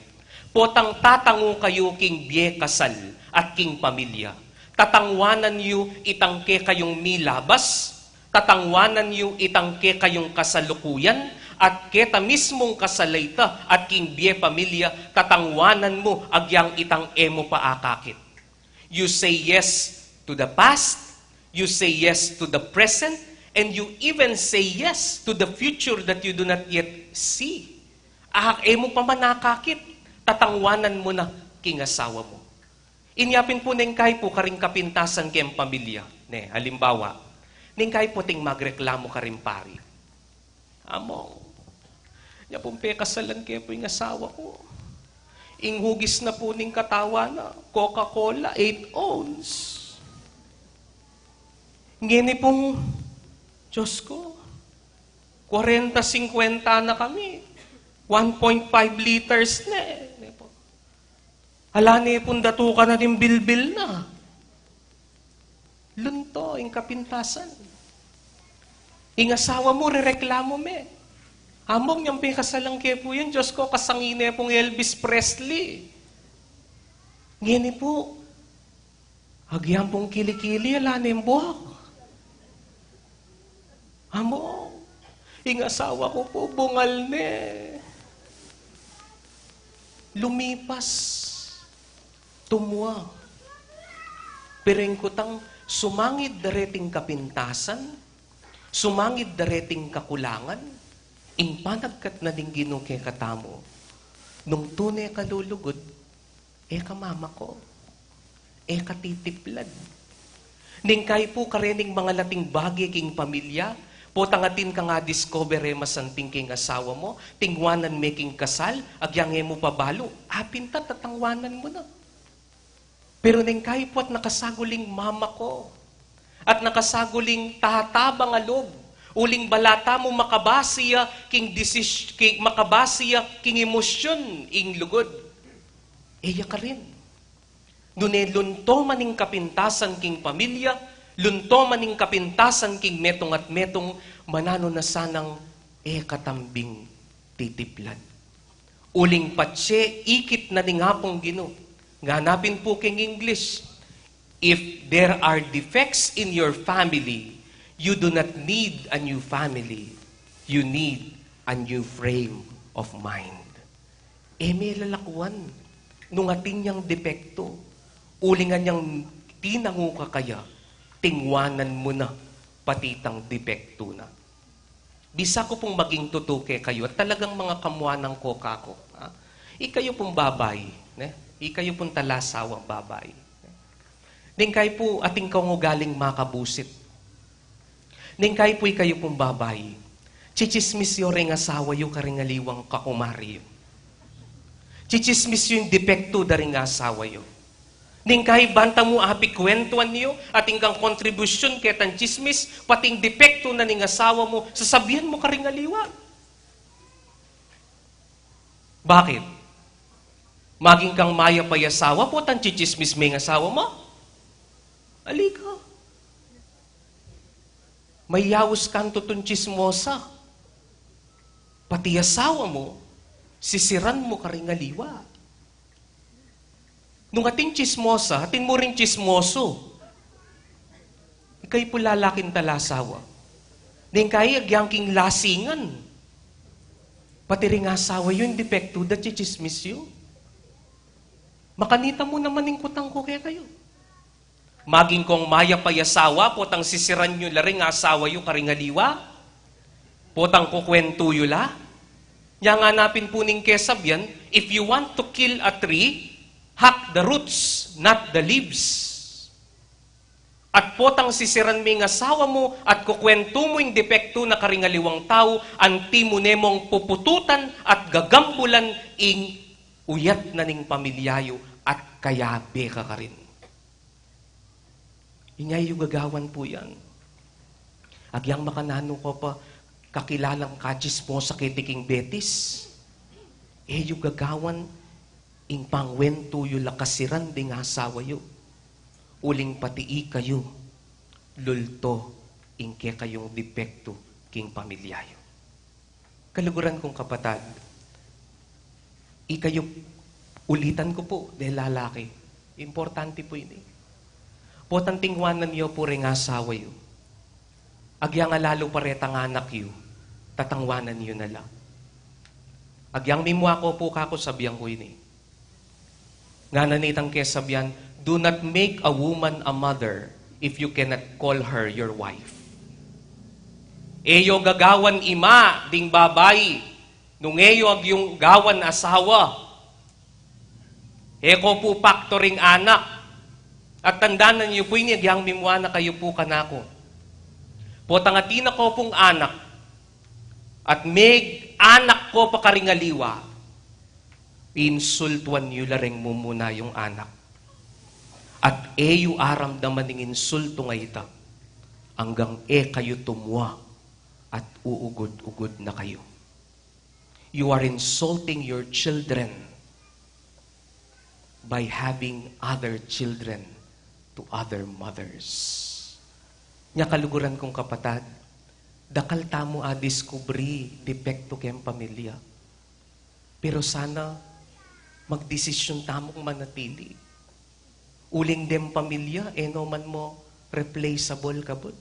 Potang tatangu kayu king bie kasal at king pamilya, tatanguanan yu itang kekayung milabas, tatanguanan yu itang kekayung kasalukuyan, at keta mismung kasal a ita at king bie pamilya, tatanguanan mu agyang itang e mu pa akakit. You say yes to the past, you say yes to the present, and you even say yes to the future that you do not yet see. Ah, e mu pa man akakit, tatanguanan mu na king asawa mu. Inya pin pu neng kayi pu karing kapintasan keng pamilya. Ne, halimbawa, neng kayi pu ating magreklamu karing pari. Among, nya pung pekasalan ke pu ing asawa ku, ing hugis na pu ning katawan na, Coca-Cola, eight ounce. Ngeni pung, Diyos ko, kwarenta, singkwenta na kami, one point five liters ne. Ala ne pung datukan na ning bilbil na. Lunto ing kapintasan. Ing asawa mu, rereklamu me. Among, nyang pekasalan ke pu yan, Diyos ko, kasangi ne pung Elvis Presley. Ngeni pu, agyang pung kili-kili, ala neng buak. Among, ing asawa ku pu, bungal ne. Lumipas. Tumua. Pero ing kutang, sumangid da reting kapintasan, sumangid da reting kakulangan, ing panagkat na ning Ginu kekatamu, nung tune ka lulugud, e ka mamako. E ka titiplad. Neng kayi pu karening mangalating bage king pamilya, potang atin kang a-discover e masanting king asawa mu, tingwanan me king kasal, agyang e mu pa balu, apinta tatanguanan mu na. Pero neng kayi pu at nakasaguling mamako, at nakasaguling tatabang a lub, Uling bala tamu makabasi ya king desis-, king, makabasi ya king emosyun ing lugud. E ya karin. Nune lunto man ing kapintasan king pamilya, lunto man ing kapintasan king metung at metung, mananu na sanang e katang titiplan. Uling patse ikit na ning Apung Ginu. Ngana pin pu king English, "If there are defects in your family, you do not need a new family. You need a new frame of mind." E me lalakuan nung atin yang depektu. Uling anyang tinangu ka kaya, tingwanan mu na pati itang depektu na. Bisa ku pung maging tutu kekayu at talagang mga kamuanan ko kaku, ha? Ikayu pung babai, ne? Ikayu pung talasawang babai, ne? Neng kayu pu atin kang ugaling makabusit. Neng kayu pu, ikayu pung babai, chichismis yu reng asawa yu karing aliwang kakumari yu. Chichismis yu ing depektu da ring asawa yu. Neng kayu banta mu apikwentuan yu, atin kang kontribusyun ketang chismis, pati ing depektu na ning asawa mu, sasabian mu karing aliwa. Bakit? Maging kang mayap a asawa, potang chichismis me ing asawa mu? Ali ka. Mayaus kang tutun chismosa. Pati asawa mu, sisiran mu karing aliwa. Nung atin chismosa, atin mu ring chismosu. Ikayu pu lalaking talasawa. Neng kayu agyang king lasingan, pati ring asawa yu ing depektu da chichismis yu. Makanita mu naman ing kutang ku kekayu. Maging kong mayap a asawa, potang sisiran yu la ring asawa yu karing aliwa? Potang kukwentu yu la? Nya ngana pin pu ning kesabian, "If you want to kill a tree, hack the roots, not the leaves." At potang sisiran me ing asawa mu at kukwentu mu ing depektu na karing aliwang tau, anti mu ne mung pupututan at gagambulan ing uyat na ning pamilya yu at kayabe ka karin. Inya e yu gagawan pu yan. Agyang makananu ko pa kakilalang kachismosa keti king betis, e yu gagawan ing pangwentu yu la kasiran ding asawa yu. Uling pati ikayu, lulto ing kekayung depektu king pamilya yu. Kaluguran kung kapatad, ikayu, ulitan ku pu, de lalaki. Importante pu ini. Potang tingwanan yu pu reng asawa yu, agyang alalu pa retang anak yu, tatangwanan yu na la. Agyang mimua ko pu kaku, sabian ku ini. Ngana nitang kesabian, "Do not make a woman a mother if you cannot call her your wife." E yu gagawan ima ding babai nung e yu agyang gawan asawa. E ko pu pakto ring anak. At tandanan yu pu ini agyang mimua na kayu pu kanaku. Potang atin aku pung anak at meg-anak ko pa karing aliwa, insultuan yu la reng mumuna yung anak. At e yu aramdaman ing insultung a ita, anggang e kayu tumua at uugud-ugud na kayu. You are insulting your children by having other children to other mothers. Nya kaluguran kung kapatad, dakal tamu a diskubri depektu keng pamilya. Pero sana magdesisyun tamung manatili. Uling deng pamilya, e no man mo replaceable kabud.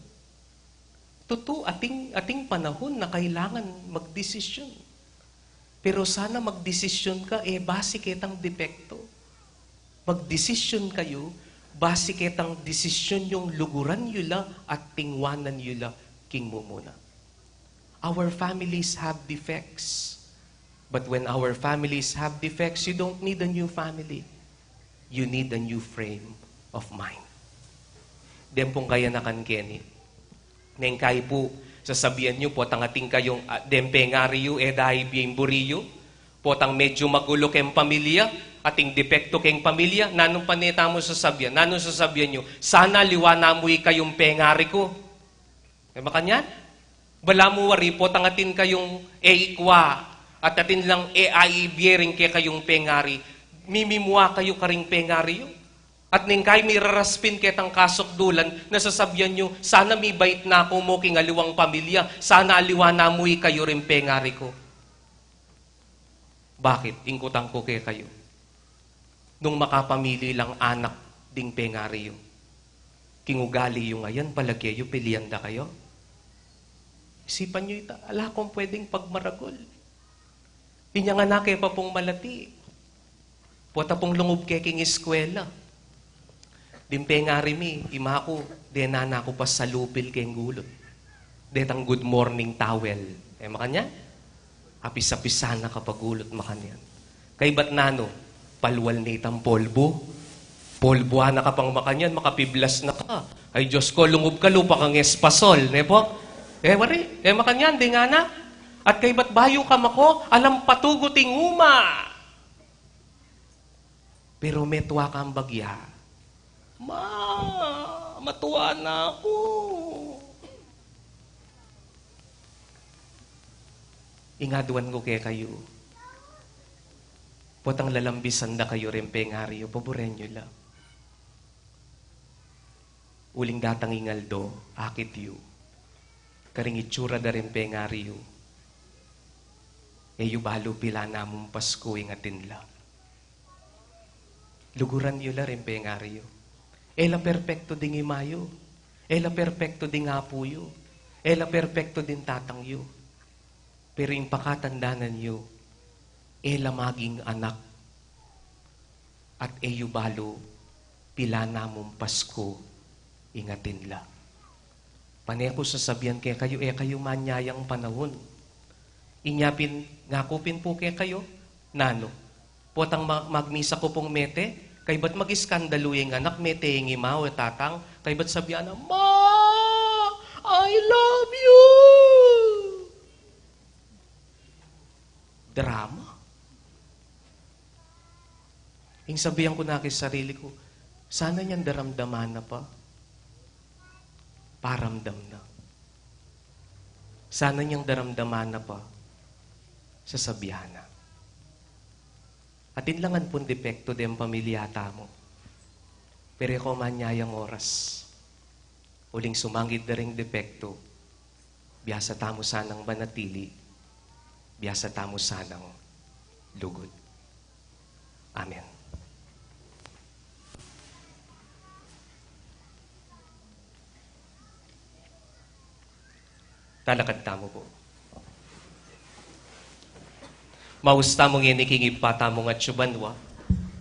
Tutu, ating, ating panahun na kailangan magdesisyun. Pero sana magdesisyun ka, e basi ketang depektu. Magdesisyun kayu basi ketang desisyun yung luguran yu la at tingwanan yu la king mumuna. Our families have defects. But when our families have defects, you don't need a new family. You need a new frame of mind. Deng pung kayanakan keni, neng kayi pu, sasabian yu, potang atin kayung, ah, deng pengari yu, e da ibie ing buri yu. Potang medyu magulu keng pamilya, ating depektu keng pamilya, nanu pa ne tamu sasabian? Nanu sasabian yu? Sana aliwa na mu ikayung pengari ku. E makanyan? Balamu wari, potang atin kayung e ikwa, at atin lang e aibie ring kekayung pengari, mimimua kayu karing pengari yu. At neng kayu miraraspin ketang kasukdulan, na sasabian yu, "Sana mibait na ku mu king aliwang pamilya, sana aliwa na mu ikayu ring pengari ku." Bakit? Ing kutang ku kekayu, nung makapamili lang anak ding pengari yu, king ugali yu ngayan, palage yu pilian da kayu? Isipan yu ita, ala kung pwedeng pagmaragul. Inya nga nake pa pung malati, pota pung lungub ke king eskwela, ding pengari mi, "Ima ku, dena na ku pasalupil keng gulut detang good morning towel." E makanyan? Apis-apisan na kapagulot makanyan. Kaybat nanu? Palwal ne itang polbu. Polbuan na ka pang makanyan, makapiblas na ka. Ay, Diyos ko, lungub ka, lupa kang espasol, ne pu? E wari, e makanyan, ding anak. At kaybat bayu ka mako, alang patugut ing uma. Pero metua kang bagya, "Ma, matua na ku." Ing aduan ku kekayu, potang lalambisan da kayu ring pengari yu, paburen yu la. Uling datang ing aldo, akit yu karing itsura da ring pengari yu, e yu balu pilan na mung Pasku ing atin la. Luguran yu la ring pengari yu. E la perpektu ding ima yu, e la perpektu ding apu yu, e la perpektu ding tatang yu. Pero ing pakatandanan yu, e la maging anak, at e yu balu pilan na mung Pasku ing atin la. Pane ku sasabian kekayu, e kayu manyayang panaun. Inya pin, ngaku pin pu kekayu, nanu? Potang ma-, magmisa ku pung mete, kaybat magiskandalu ing anak, mete ing ima o tatang, kaybat sabian na, "Ma, I love you." Drama. Ing sabian ku na king sarili ku, "Sana niyang daramdaman na pa." Paramdam na. "Sana niyang daramdaman na pa." Sasabian na. Atin lang pung depektu deng pamilya tamu. Pero e ko manyayang oras. Uling sumangid da ring depektu, biasa tamu sanang manatili, biasa tamu sanang lugud. Amen. Talakad tamu pu. Maus tamu ngeni king Ibpa tamung atsu banua,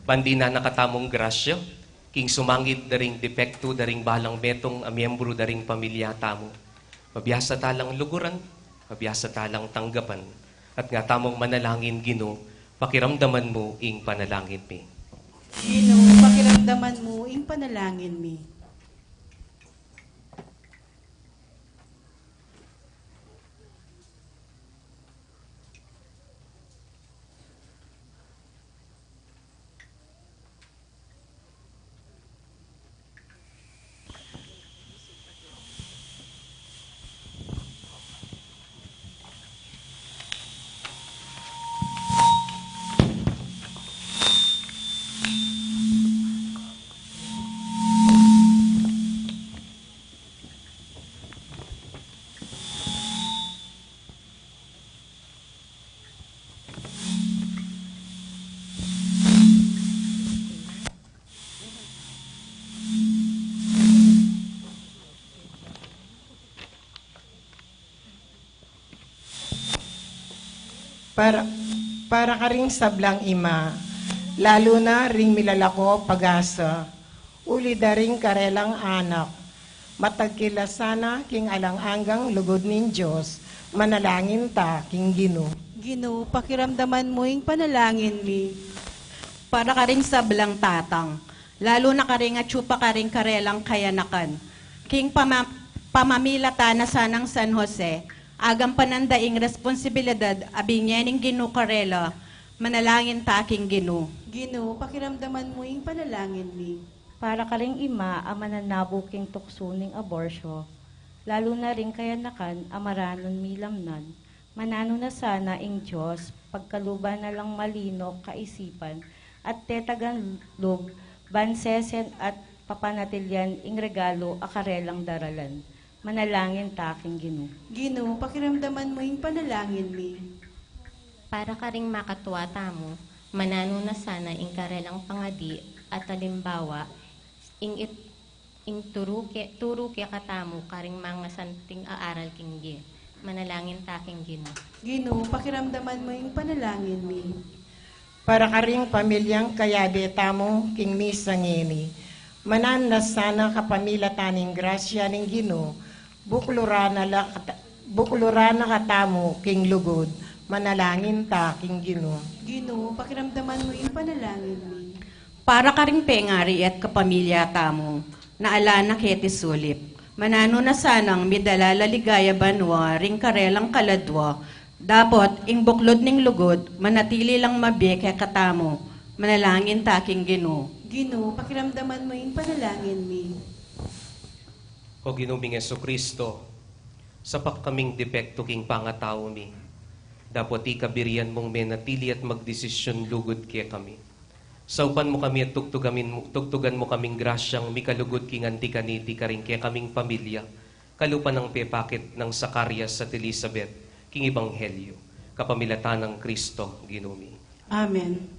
ban dinan na katamung grasya, king sumangid da ring depektu da ring balang metung a miyembru da ring pamilya tamu. Mabiasa talang luguran, mabiasa talang tanggapan, at nga tamung manalangin, Ginu, pakiramdaman mu ing panalangin mi. Ginu, pakiramdaman mu ing panalangin mi. Para, para karing sablang ima, lalu na ring milalako pag-asa, uli da ring karelang anak, matagkil la sana king alang anggang lugud ning Dios, manalangin ta king Ginu. Ginu, pakiramdaman mu ing panalangin mi. Para karing sablang tatang, lalu na karing atsu pa karing karelang kayanakan, king pama-, pamamilatan na sanang San Jose, agampanan da ing responsibilidad a binie ning Ginu karela, manalangin ta king Ginu. Ginu, pakiramdaman mu ing panalangin mi. Para karing ima a mananabu king tuksu ning aborsyo, lalu na ring kayanakan a maranun milamnan. Mananu na sana ing Dios, pagkaluban na lang malinuk kaisipan at tetagan lub, ban sesen at papanatilian ing regalu a karelang daralan. Manalangin ta king Ginu. Ginu, pakiramdaman mu ing panalangin mi. Para karing makatua tamu, mananu na sana ing karelang pangadi at alimbawa, ing it-, ing turu ke, turu kekatamu karing mangasanting a aral king Ginu. Manalangin ta king Ginu. Ginu, pakiramdaman mu ing panalangin mi. Para karing pamilyang kayabe tamu king misa ngeni, mananu na sana kapamilatan ning grasya ning Ginu, bukluran na la kata-, bukluran na katamu king lugud. Manalangin ta king Ginu. Ginu, pakiramdaman mu ing panalangin mi. Para karing pengari at kapamilya tamu, na ala na keti sulip, mananu na sanang midala la ligaya banua ring karelang kaladua, dapot ing buklud ning lugud manatili lang mabie kekatamu. Manalangin ta king Ginu. Ginu, pakiramdaman mu ing panalangin mi. O Ginu ming Jesucristo, sapak kaming depektu king pangatau mi, dapot ikabirian mung menatili at magdesisyun lugud kekami. Saupan mu kami at tugtugan mu, tugtugan mu kaming grasyang mikalugud king anti kaniti karing kekaming pamilya, kalupa nang pepakit nang Zacarias at Elizabeth king ebanghelyu, kapamilatan nang Kristo Ginu mi. Amen.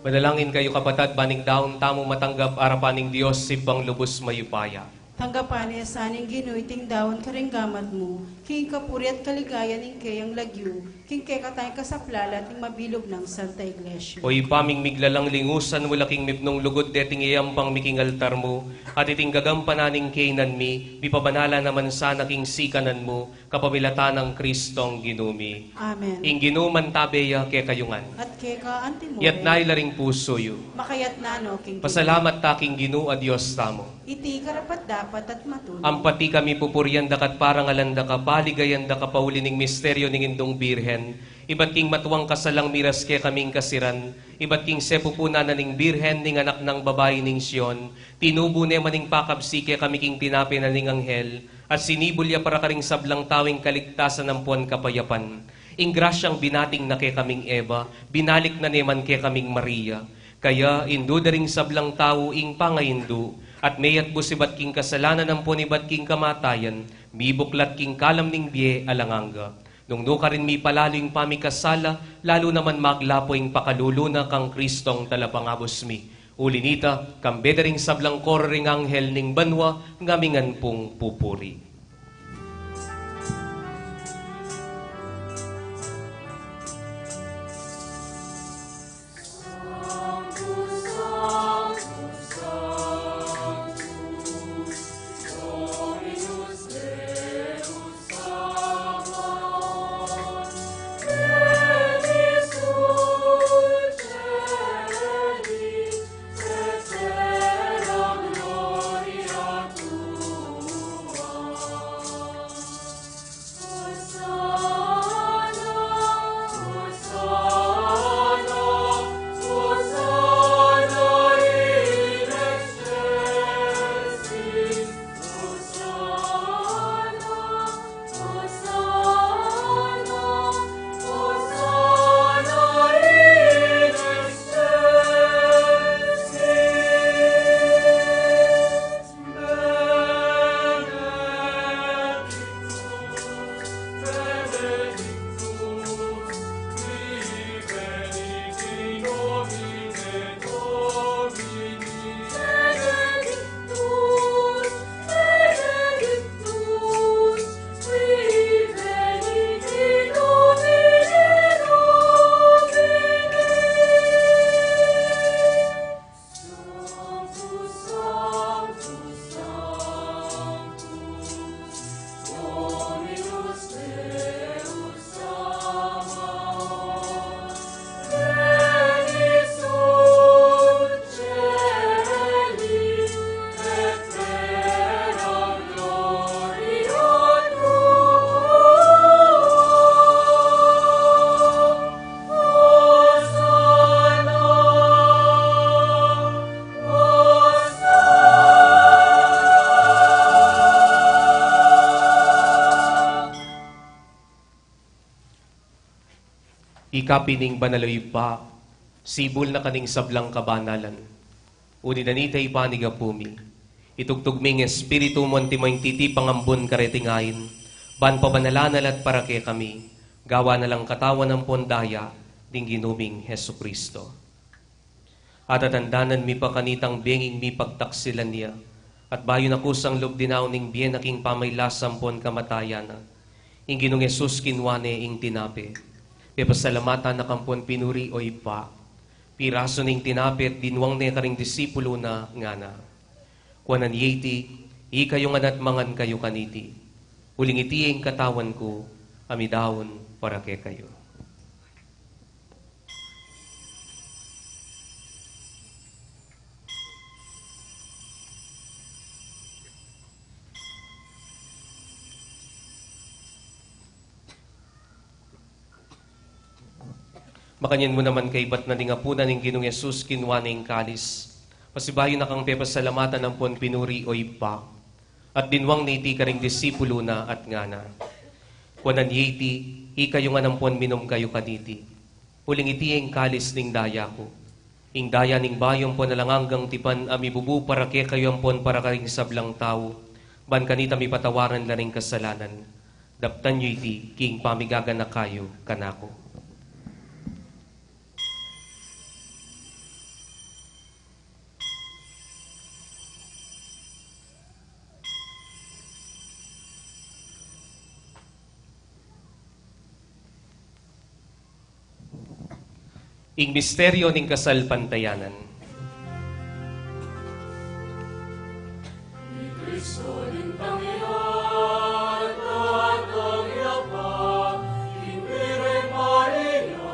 Manalangin kayu, kapatad, ban ing daun tamu matanggap arapan ning Dios, Ibpang lubus mayupaya. Tanggapan na sa ning Ginu iting daun karing gamat mu, king kapurian at kaligayan ning keyang lagyu, king kekatang kasaplalan at ning mabilug nang Santa Iglesia. O Ibpa ming miglalang, lingusan mu la king mipnung lugud deting iyayampang mi king altar mu, at iting gagampanan ning keynan mi, mipabanalan naman sana king sikanan mu, kapamilatan nang Kristong Ginu mi. Amen. Ing Ginu mantabe ya kekayu ngan. At keka anti mu. Iyatas yu la ring pusu yu. Makayatas no king Ginu. Pasalamat ta king Ginu a Dios tamu. Iti karapat-dapat at matulid. Ampat ikami pupurian da ka at parangalan da ka, paligayan da ka, pauli ning misteryu ning Indung Birhen, ibat king matuang kasalang miras kekaming kasiran, ibat king sepupunan na ning Birhen ning anak nang babai ning Sion, tinubu ne man ing pakabsi kekami king tinape na ning anghel, at sinibul ya para karing sablang tau ing kaligtasan ampon kapayapan. Ing grasyang binating na kekaming Eva, binalik na ne man kekaming Maria. Kaya, indu da ring sablang tau ing pangaindu, at meyatbus ibat king kasalanan ampon ibat king kamatayan, mibuklat king kalam ning bie alang angga. Nung nukarin mipalalu ing pamikasala, lalu naman maglapu ing pakalulu na kang Kristong talapangabus mi. Uli nita, kambe da ring sablang koro ring anghel ning banua, ngamingan pung pupuri. Ika pin ing banal, O Ibpa, sibul na ka ning sablang kabanalan. Uli na nita, Ibpa, ning apu mi, itugtug me ing Espiritu mu anti mo ing titipang ambun kareting ain, ban pabanalan na la at para kekami, gawan na lang katawan ampon daya ning Ginu ming Jesucristo. Atatandanan mi pa kanitang benging mipagtaksilan ya, at bayu na kusang lub dinaun ing bie na king pamaylasa ampon kamatayan na, ing Ginung Jesus kinua ne ing tinape, pepasalamatan na ka ampon pinuri, O Ibpa, pirasu ne ing tinape at dinwang ne karing disipulu na, ngana: Kuanan ye iti, ikayu ngan at mangan kayu kaniti. Uling iti ing katawan ku, a midaun para kekayu. Makanyan mu naman kaybat na ning apunan ing Ginung Jesus, kinua ne ing kalis, pasibayu na kang pepasalamatan ampon pinuri, O Ibpa, at dinwang ne iti karing disipulu na at ngana: Kuanan ye iti, ikayu ngan ampon minum kayu kaniti. Uling iti ing kalis ning daya ku, ing daya ning bayu ampon alang anggang tipan, a mibubu para kekayu ampon para karing sablang tau, ban kanita mipatawaran la ring kasalanan. Daptan yu iti king pamigaganaka yu kanaku. Ing misteryo ning kasalpantayanan. I Kristo ning tangyat, tatang ya pa, ing Birhen Maria,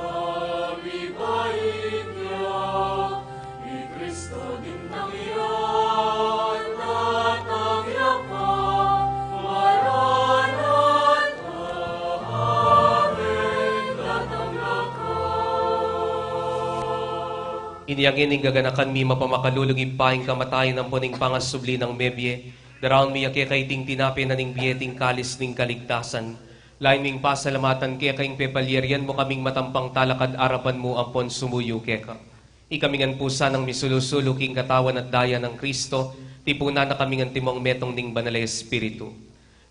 mibait ya. I Kristo ning tangyat, tatang ya pa, Maranatha, amen, datang na ka. Inya ngeni ning gaganakan mi mapamakalulung Ibpa, ing kamatayan ampon ing pangasubli nang mebie, daraun mi ya keka iting tinape na ning bie, iting kalis ning kaligtasan. Lain ming pasalamatan keka ing pepalyarian mu kaming matampang talakad arapan mu ampon sumuyu keka. Ikami ngan pu sanang misulu-sulu king katawan at daya nang Kristo, tipunan na kami ngan timong metung ning Banal a Espiritu.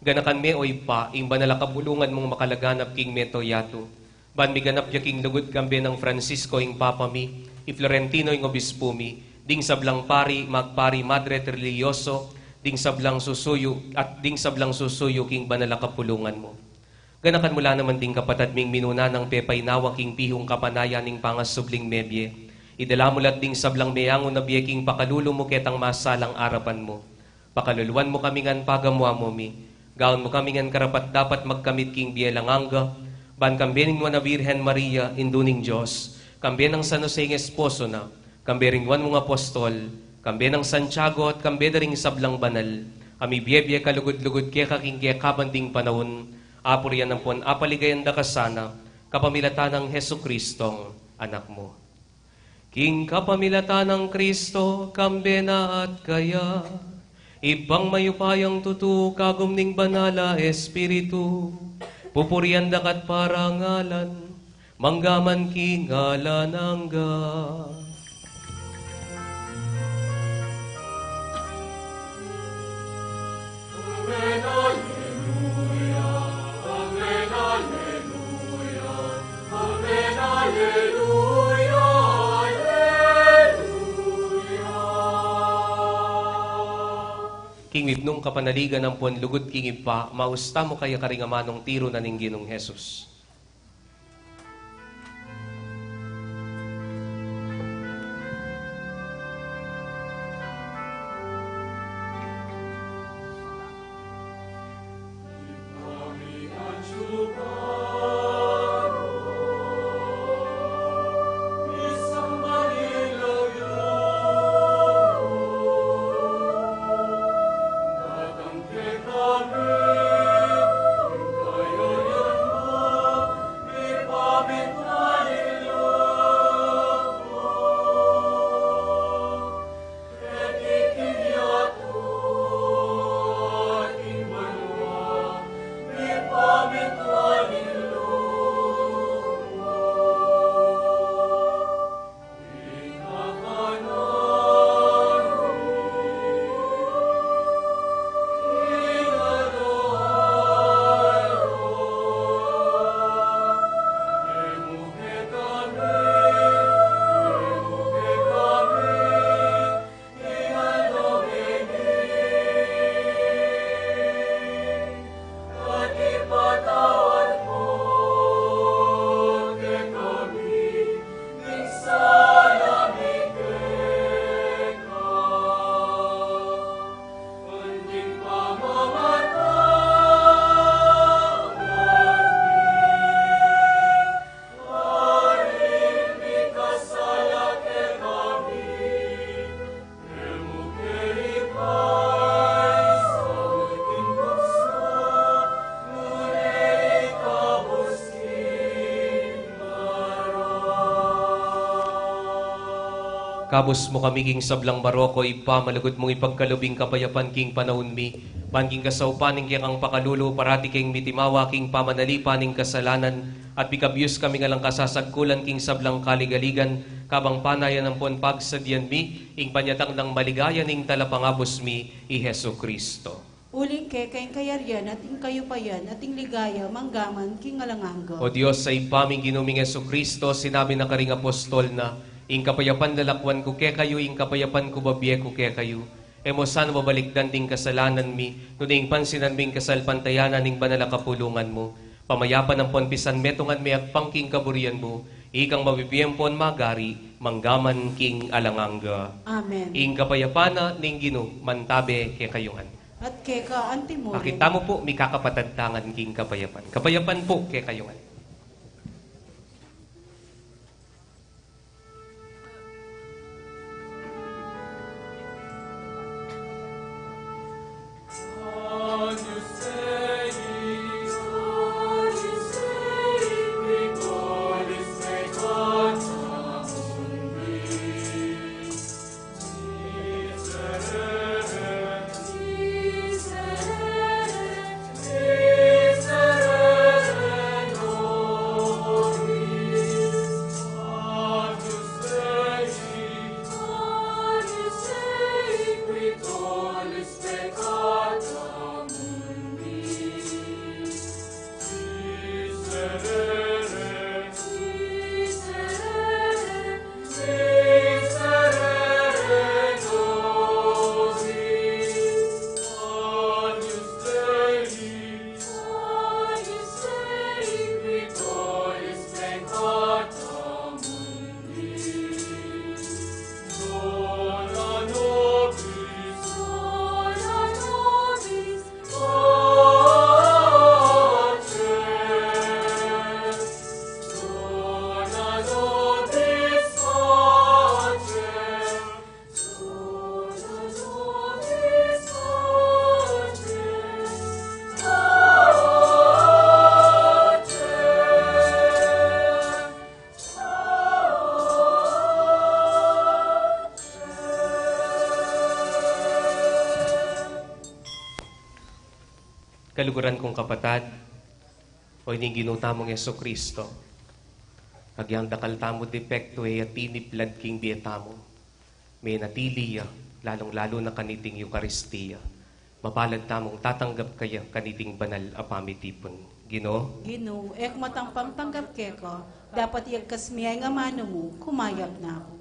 Ganakan me, o Ibpa, ing banal a kapulungan mung makalaganap king mabilug a yatu. Ban miganap ya king lugud kambe nang Francisco ing Papa mi, i Florentino ing Obispu mi, ding sablang pari, magpari, madre at relihiyoso, ding sablang susuyu, at ding sablang susuyu king banal a kapulungan mu. Ganakan mu la naman ding kapatad ming minuna nang pepainawa king pihung kapanayan ning pangasubling mebie. Idala mu la't ding sablang meangu na bie king pakalulu mu ketang masalang arapan mu. Pakaluluan mu kami ngan pagamu-amu mi. Gawan mu kami ngan karapat-dapat magkamit king bie alang angga, ban kambe ning Nuan a Birhen Maria, Indu ning Dios, kambe nang San Jose ing esposo na, kambe ring nuan mung apostol, kambe nang Santiago, at kambe da ring sablang banal a mibie-bie kalugud-lugud keka king kekaban ding panaun, apurian ampon apaligayan da ka sana, kapamilatan nang Jesucristong Anak mu. King kapamilatan nang Kristo, kambe na at kaya, Ibpang mayupayang tutu, kagum ning Banal a Espiritu, pupurian da ka't parangalan, mangga man king alang angga. Amen, alleluia, amen, alleluia, amen, alleluia, alleluia. King mipnung kapanaligan ampon lugud king Ibpa, maus tamu kaya karing amanung tiru na ning Ginung Jesus. Kabus mu kami king sablang baroko, Ibpa, malugud mung ipagkalub ing kapayapan king panaun mi, ban king kasaupan ning kekang pakalulu, parati keng mitimawa king pamanalipan ning kasalanan, at mikabus kami ngan lang kasasagkulan king sablang kaligaligan, kabang panayan ampon pagsadyan mi ing panyatang nang maligaya ning Talapangabus mi, i Jesucristo. Uling keka ing kayarian, at ing kayupayan, at ing ligaya, mangga man king alang angga. O Dios a Ibpa ming Ginu ming Jesucristo, sinabi na karing apostol na, ing kapayapan lalakwan ku kekayu, ing kapayapan ku babie ku kekayu. E mu sana babalikdan ding kasalanan mi, nune ing pansinan mi ing kasalpantayanan ning banal a kapulungan mu. Pamayapan ampon pisanmetungan me agpang king kaburian mu, Ikang mabibie ampon magari, mangga man king alang angga. Amen. Ing kapayapan na ning Ginu, mantabe kekayu ngan. At keka antimurin. Pakit tamu pu, mikakapatad tangan king kapayapan. Kapayapan pu kekayu ngan. Kaluguran kung kapatad, o ining Ginu tamung Jesucristo, agyang dakal tamu depektu, e ya tiniplad king bie tamu. Menatili ya, lalung-lalu na kaniting Eukaristia. Mapalad tamung tatanggap kaya kaniting banal a pamitipun. Ginu, Ginu, e ku matampang tanggap keka, dapot iyagkas mi ya ing amanu mu, kumayap na ku.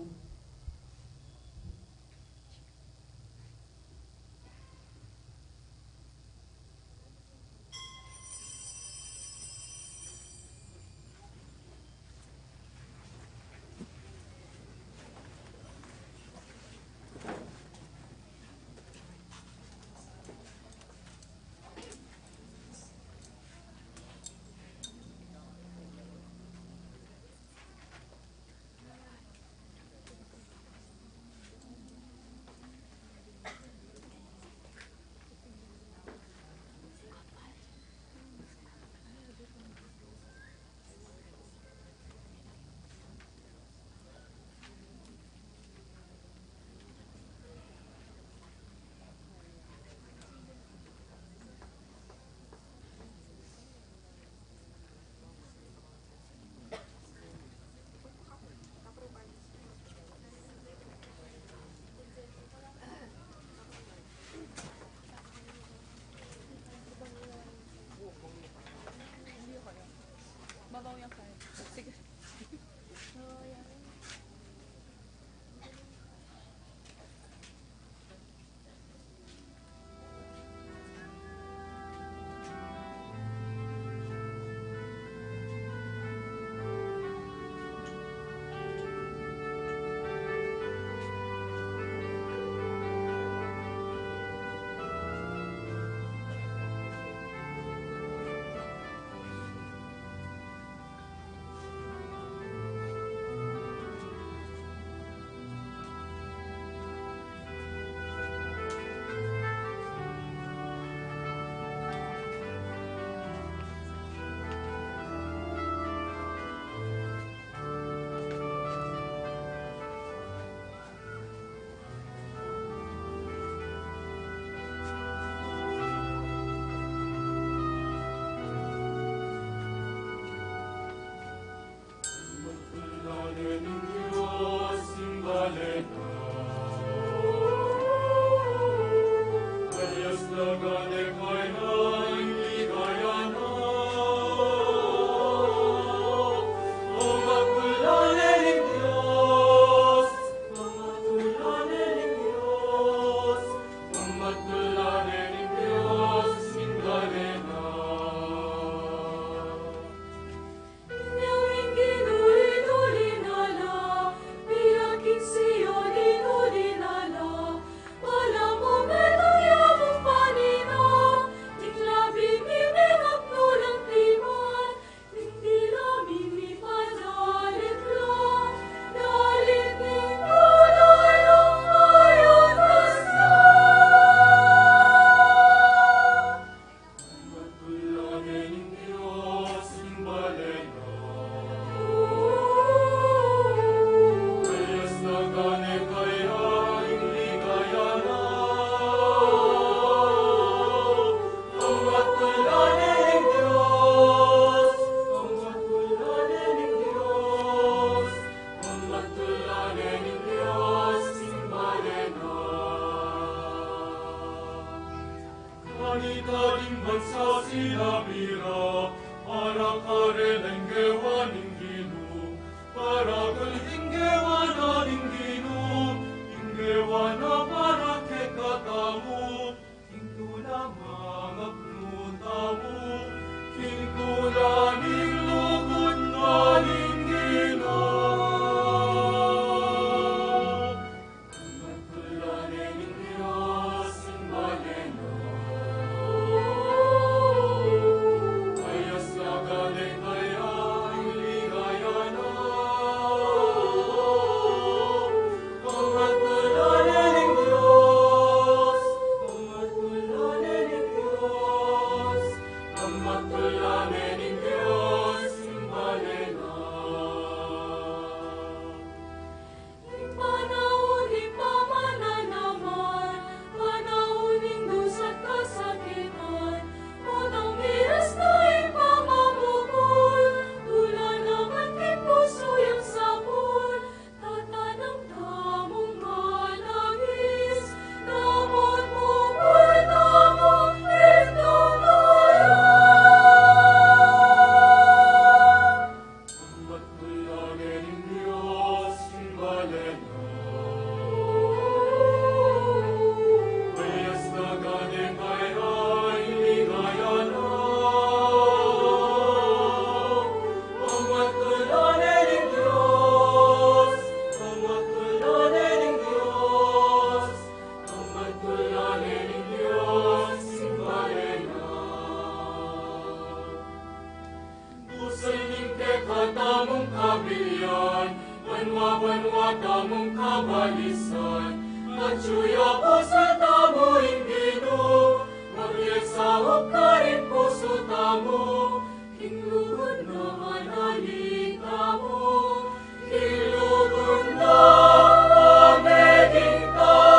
Karing bansa sinabi ra, para karela ing gewa ning Ginu, para karela ing gewa na ning Ginu, ing gewa na para kekatamu, king tula mangapnu tamu, king tula ning lugud na ning Ginu. Ing panaun ning pamananaman, panaun ning dusa't kasakitan, potang miras na ing pamamukul, tula naman king pusu yang sapul, tatanam tamung managis, dapat mukul tamung pagtutulak. Busay ning kekatamung kabilian, banua-banua tamung kabalisan, atyu ya busay tamu ing Ginu, mabiasa o karing pusu tamu, king lugud na manalitan tamu, king lugud na pameging tau.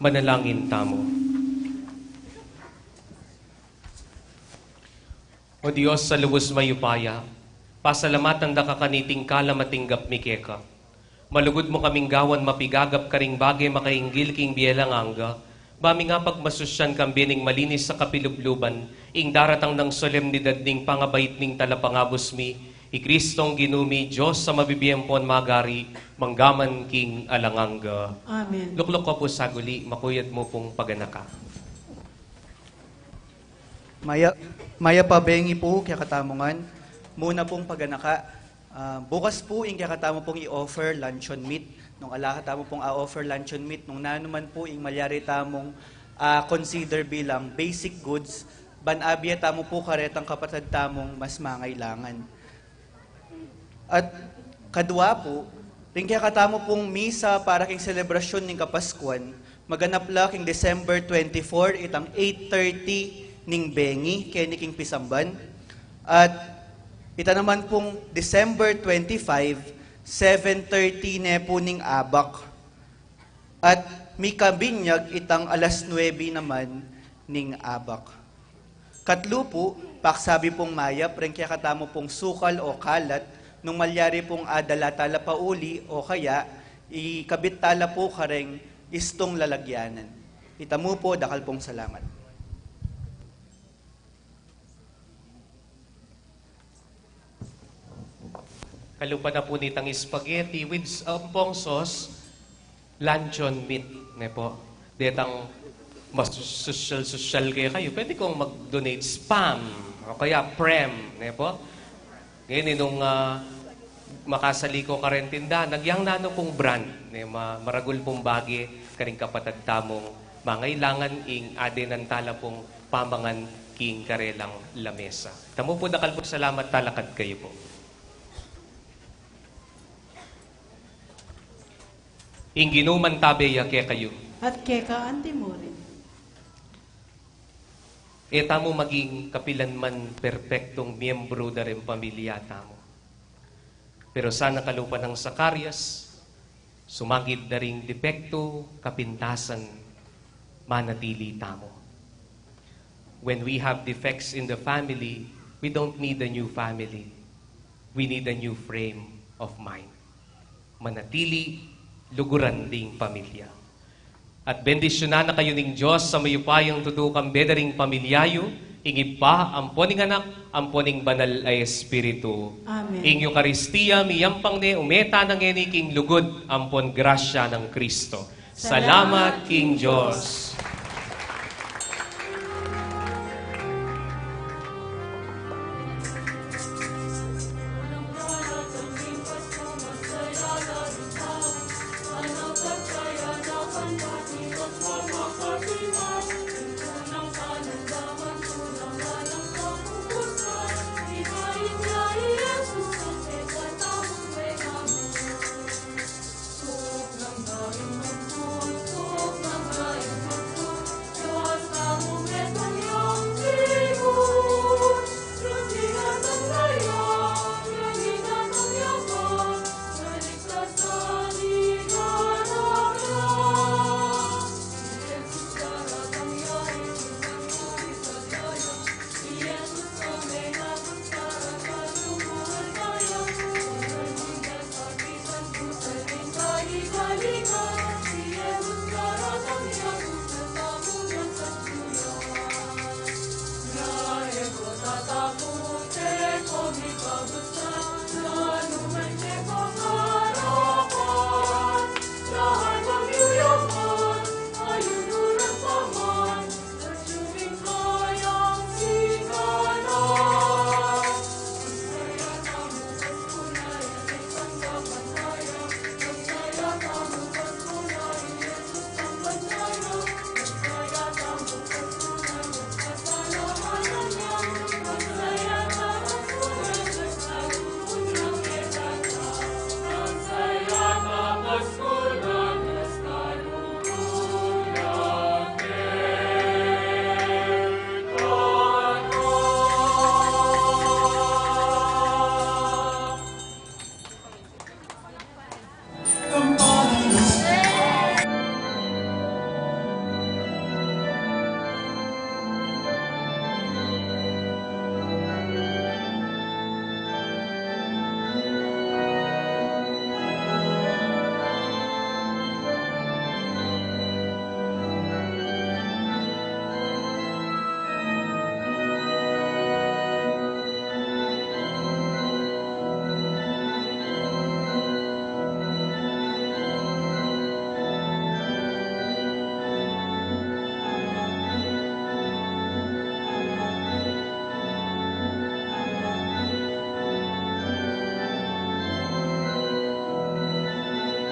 Manalangin tamu. O Dios a lubus mayupaya, pasalamatan da ka kaniting kalam a tinggap mi keka. Malugud mu kaming gawan mapigagap karing bage makainggil king bie alang angga, ba mi nga pagmasusyan kambe ning malinis a kapilubluban, ing daratang nang solemnidad ning pangabait ning talapangabus mi, i Kristong Ginu mi, Dios a mabibie ampon magari, mangga man king alang angga. Amen. Lukluk ko pu saguli, makuyad mu pung paganaka. Maya-, mayap a bengi pu kekatamu ngan. Mu na pung paganaka, ah, bukas pu ing kekatamu pung i-offer luncheon meat. Nung ala katamu pung a-offer luncheon meat, nung nanu man pu ing malyari tamung, ah, consider bilang basic goods, ban abie tamu pu karetang kapatad tamung mas mangailangan. At kadua pu, ring kekatamu pung misa para king selebrasyun ning Kapaskuan, maganap la king December twenty-four, itang eight thirty ning bengi, keni king pisamban. At ita naman pung December twenty-five, seven thirty ne pu ning abak. At mikabinyag itang alas nuebe naman ning abak. Katlu pu, paksabi pung mayap, ring kekatamu pung sukal o kalat, nung malyari pung adala tala pauli o kaya ikabit tala pu kareng istung lalagyanan. Ita mu pu, dakal pung salamat. Kalupa na pu nitang spaghetti with s-, ampong sauce, luncheon meat, ne po. Detang mas sosyal-sosyal kekayu, pwede kong mag-donate spam o kaya prem, ne po. Ngeni nung, ah, makasali ko kareng tindahan, agyang nanu pung brand, ne, ma-, maragul pung bage karing kapatad tamung mangailangan ing adenan tala pung pamangan king karelang lamesa. Ita mu pu, dakal pung salamat, talakad kayu pu. Ing Ginu mantabe ya kekayu. At keka anti mu rin. E tamu maging kapilan man perpektung miyembru da ring pamilya tamu. Pero sana kalupa nang Zacarias, sumagid da ring depektu, kapintasan, manatili tamu. When we have defects in the family, we don't need a new family. We need a new frame of mind. Manatili, luguran ding pamilya. At bendisyunan na kayu ning Dios a mayupayang tutu, kambe da ring pamilya yu, ing Ibpa, ampon ing Anak, ampon ing Banal a Espiritu. Amen. Ing Eukaristia miyampang ne, ume tana ngeni king lugud ampon grasya nang Kristo. Salamat king Dios.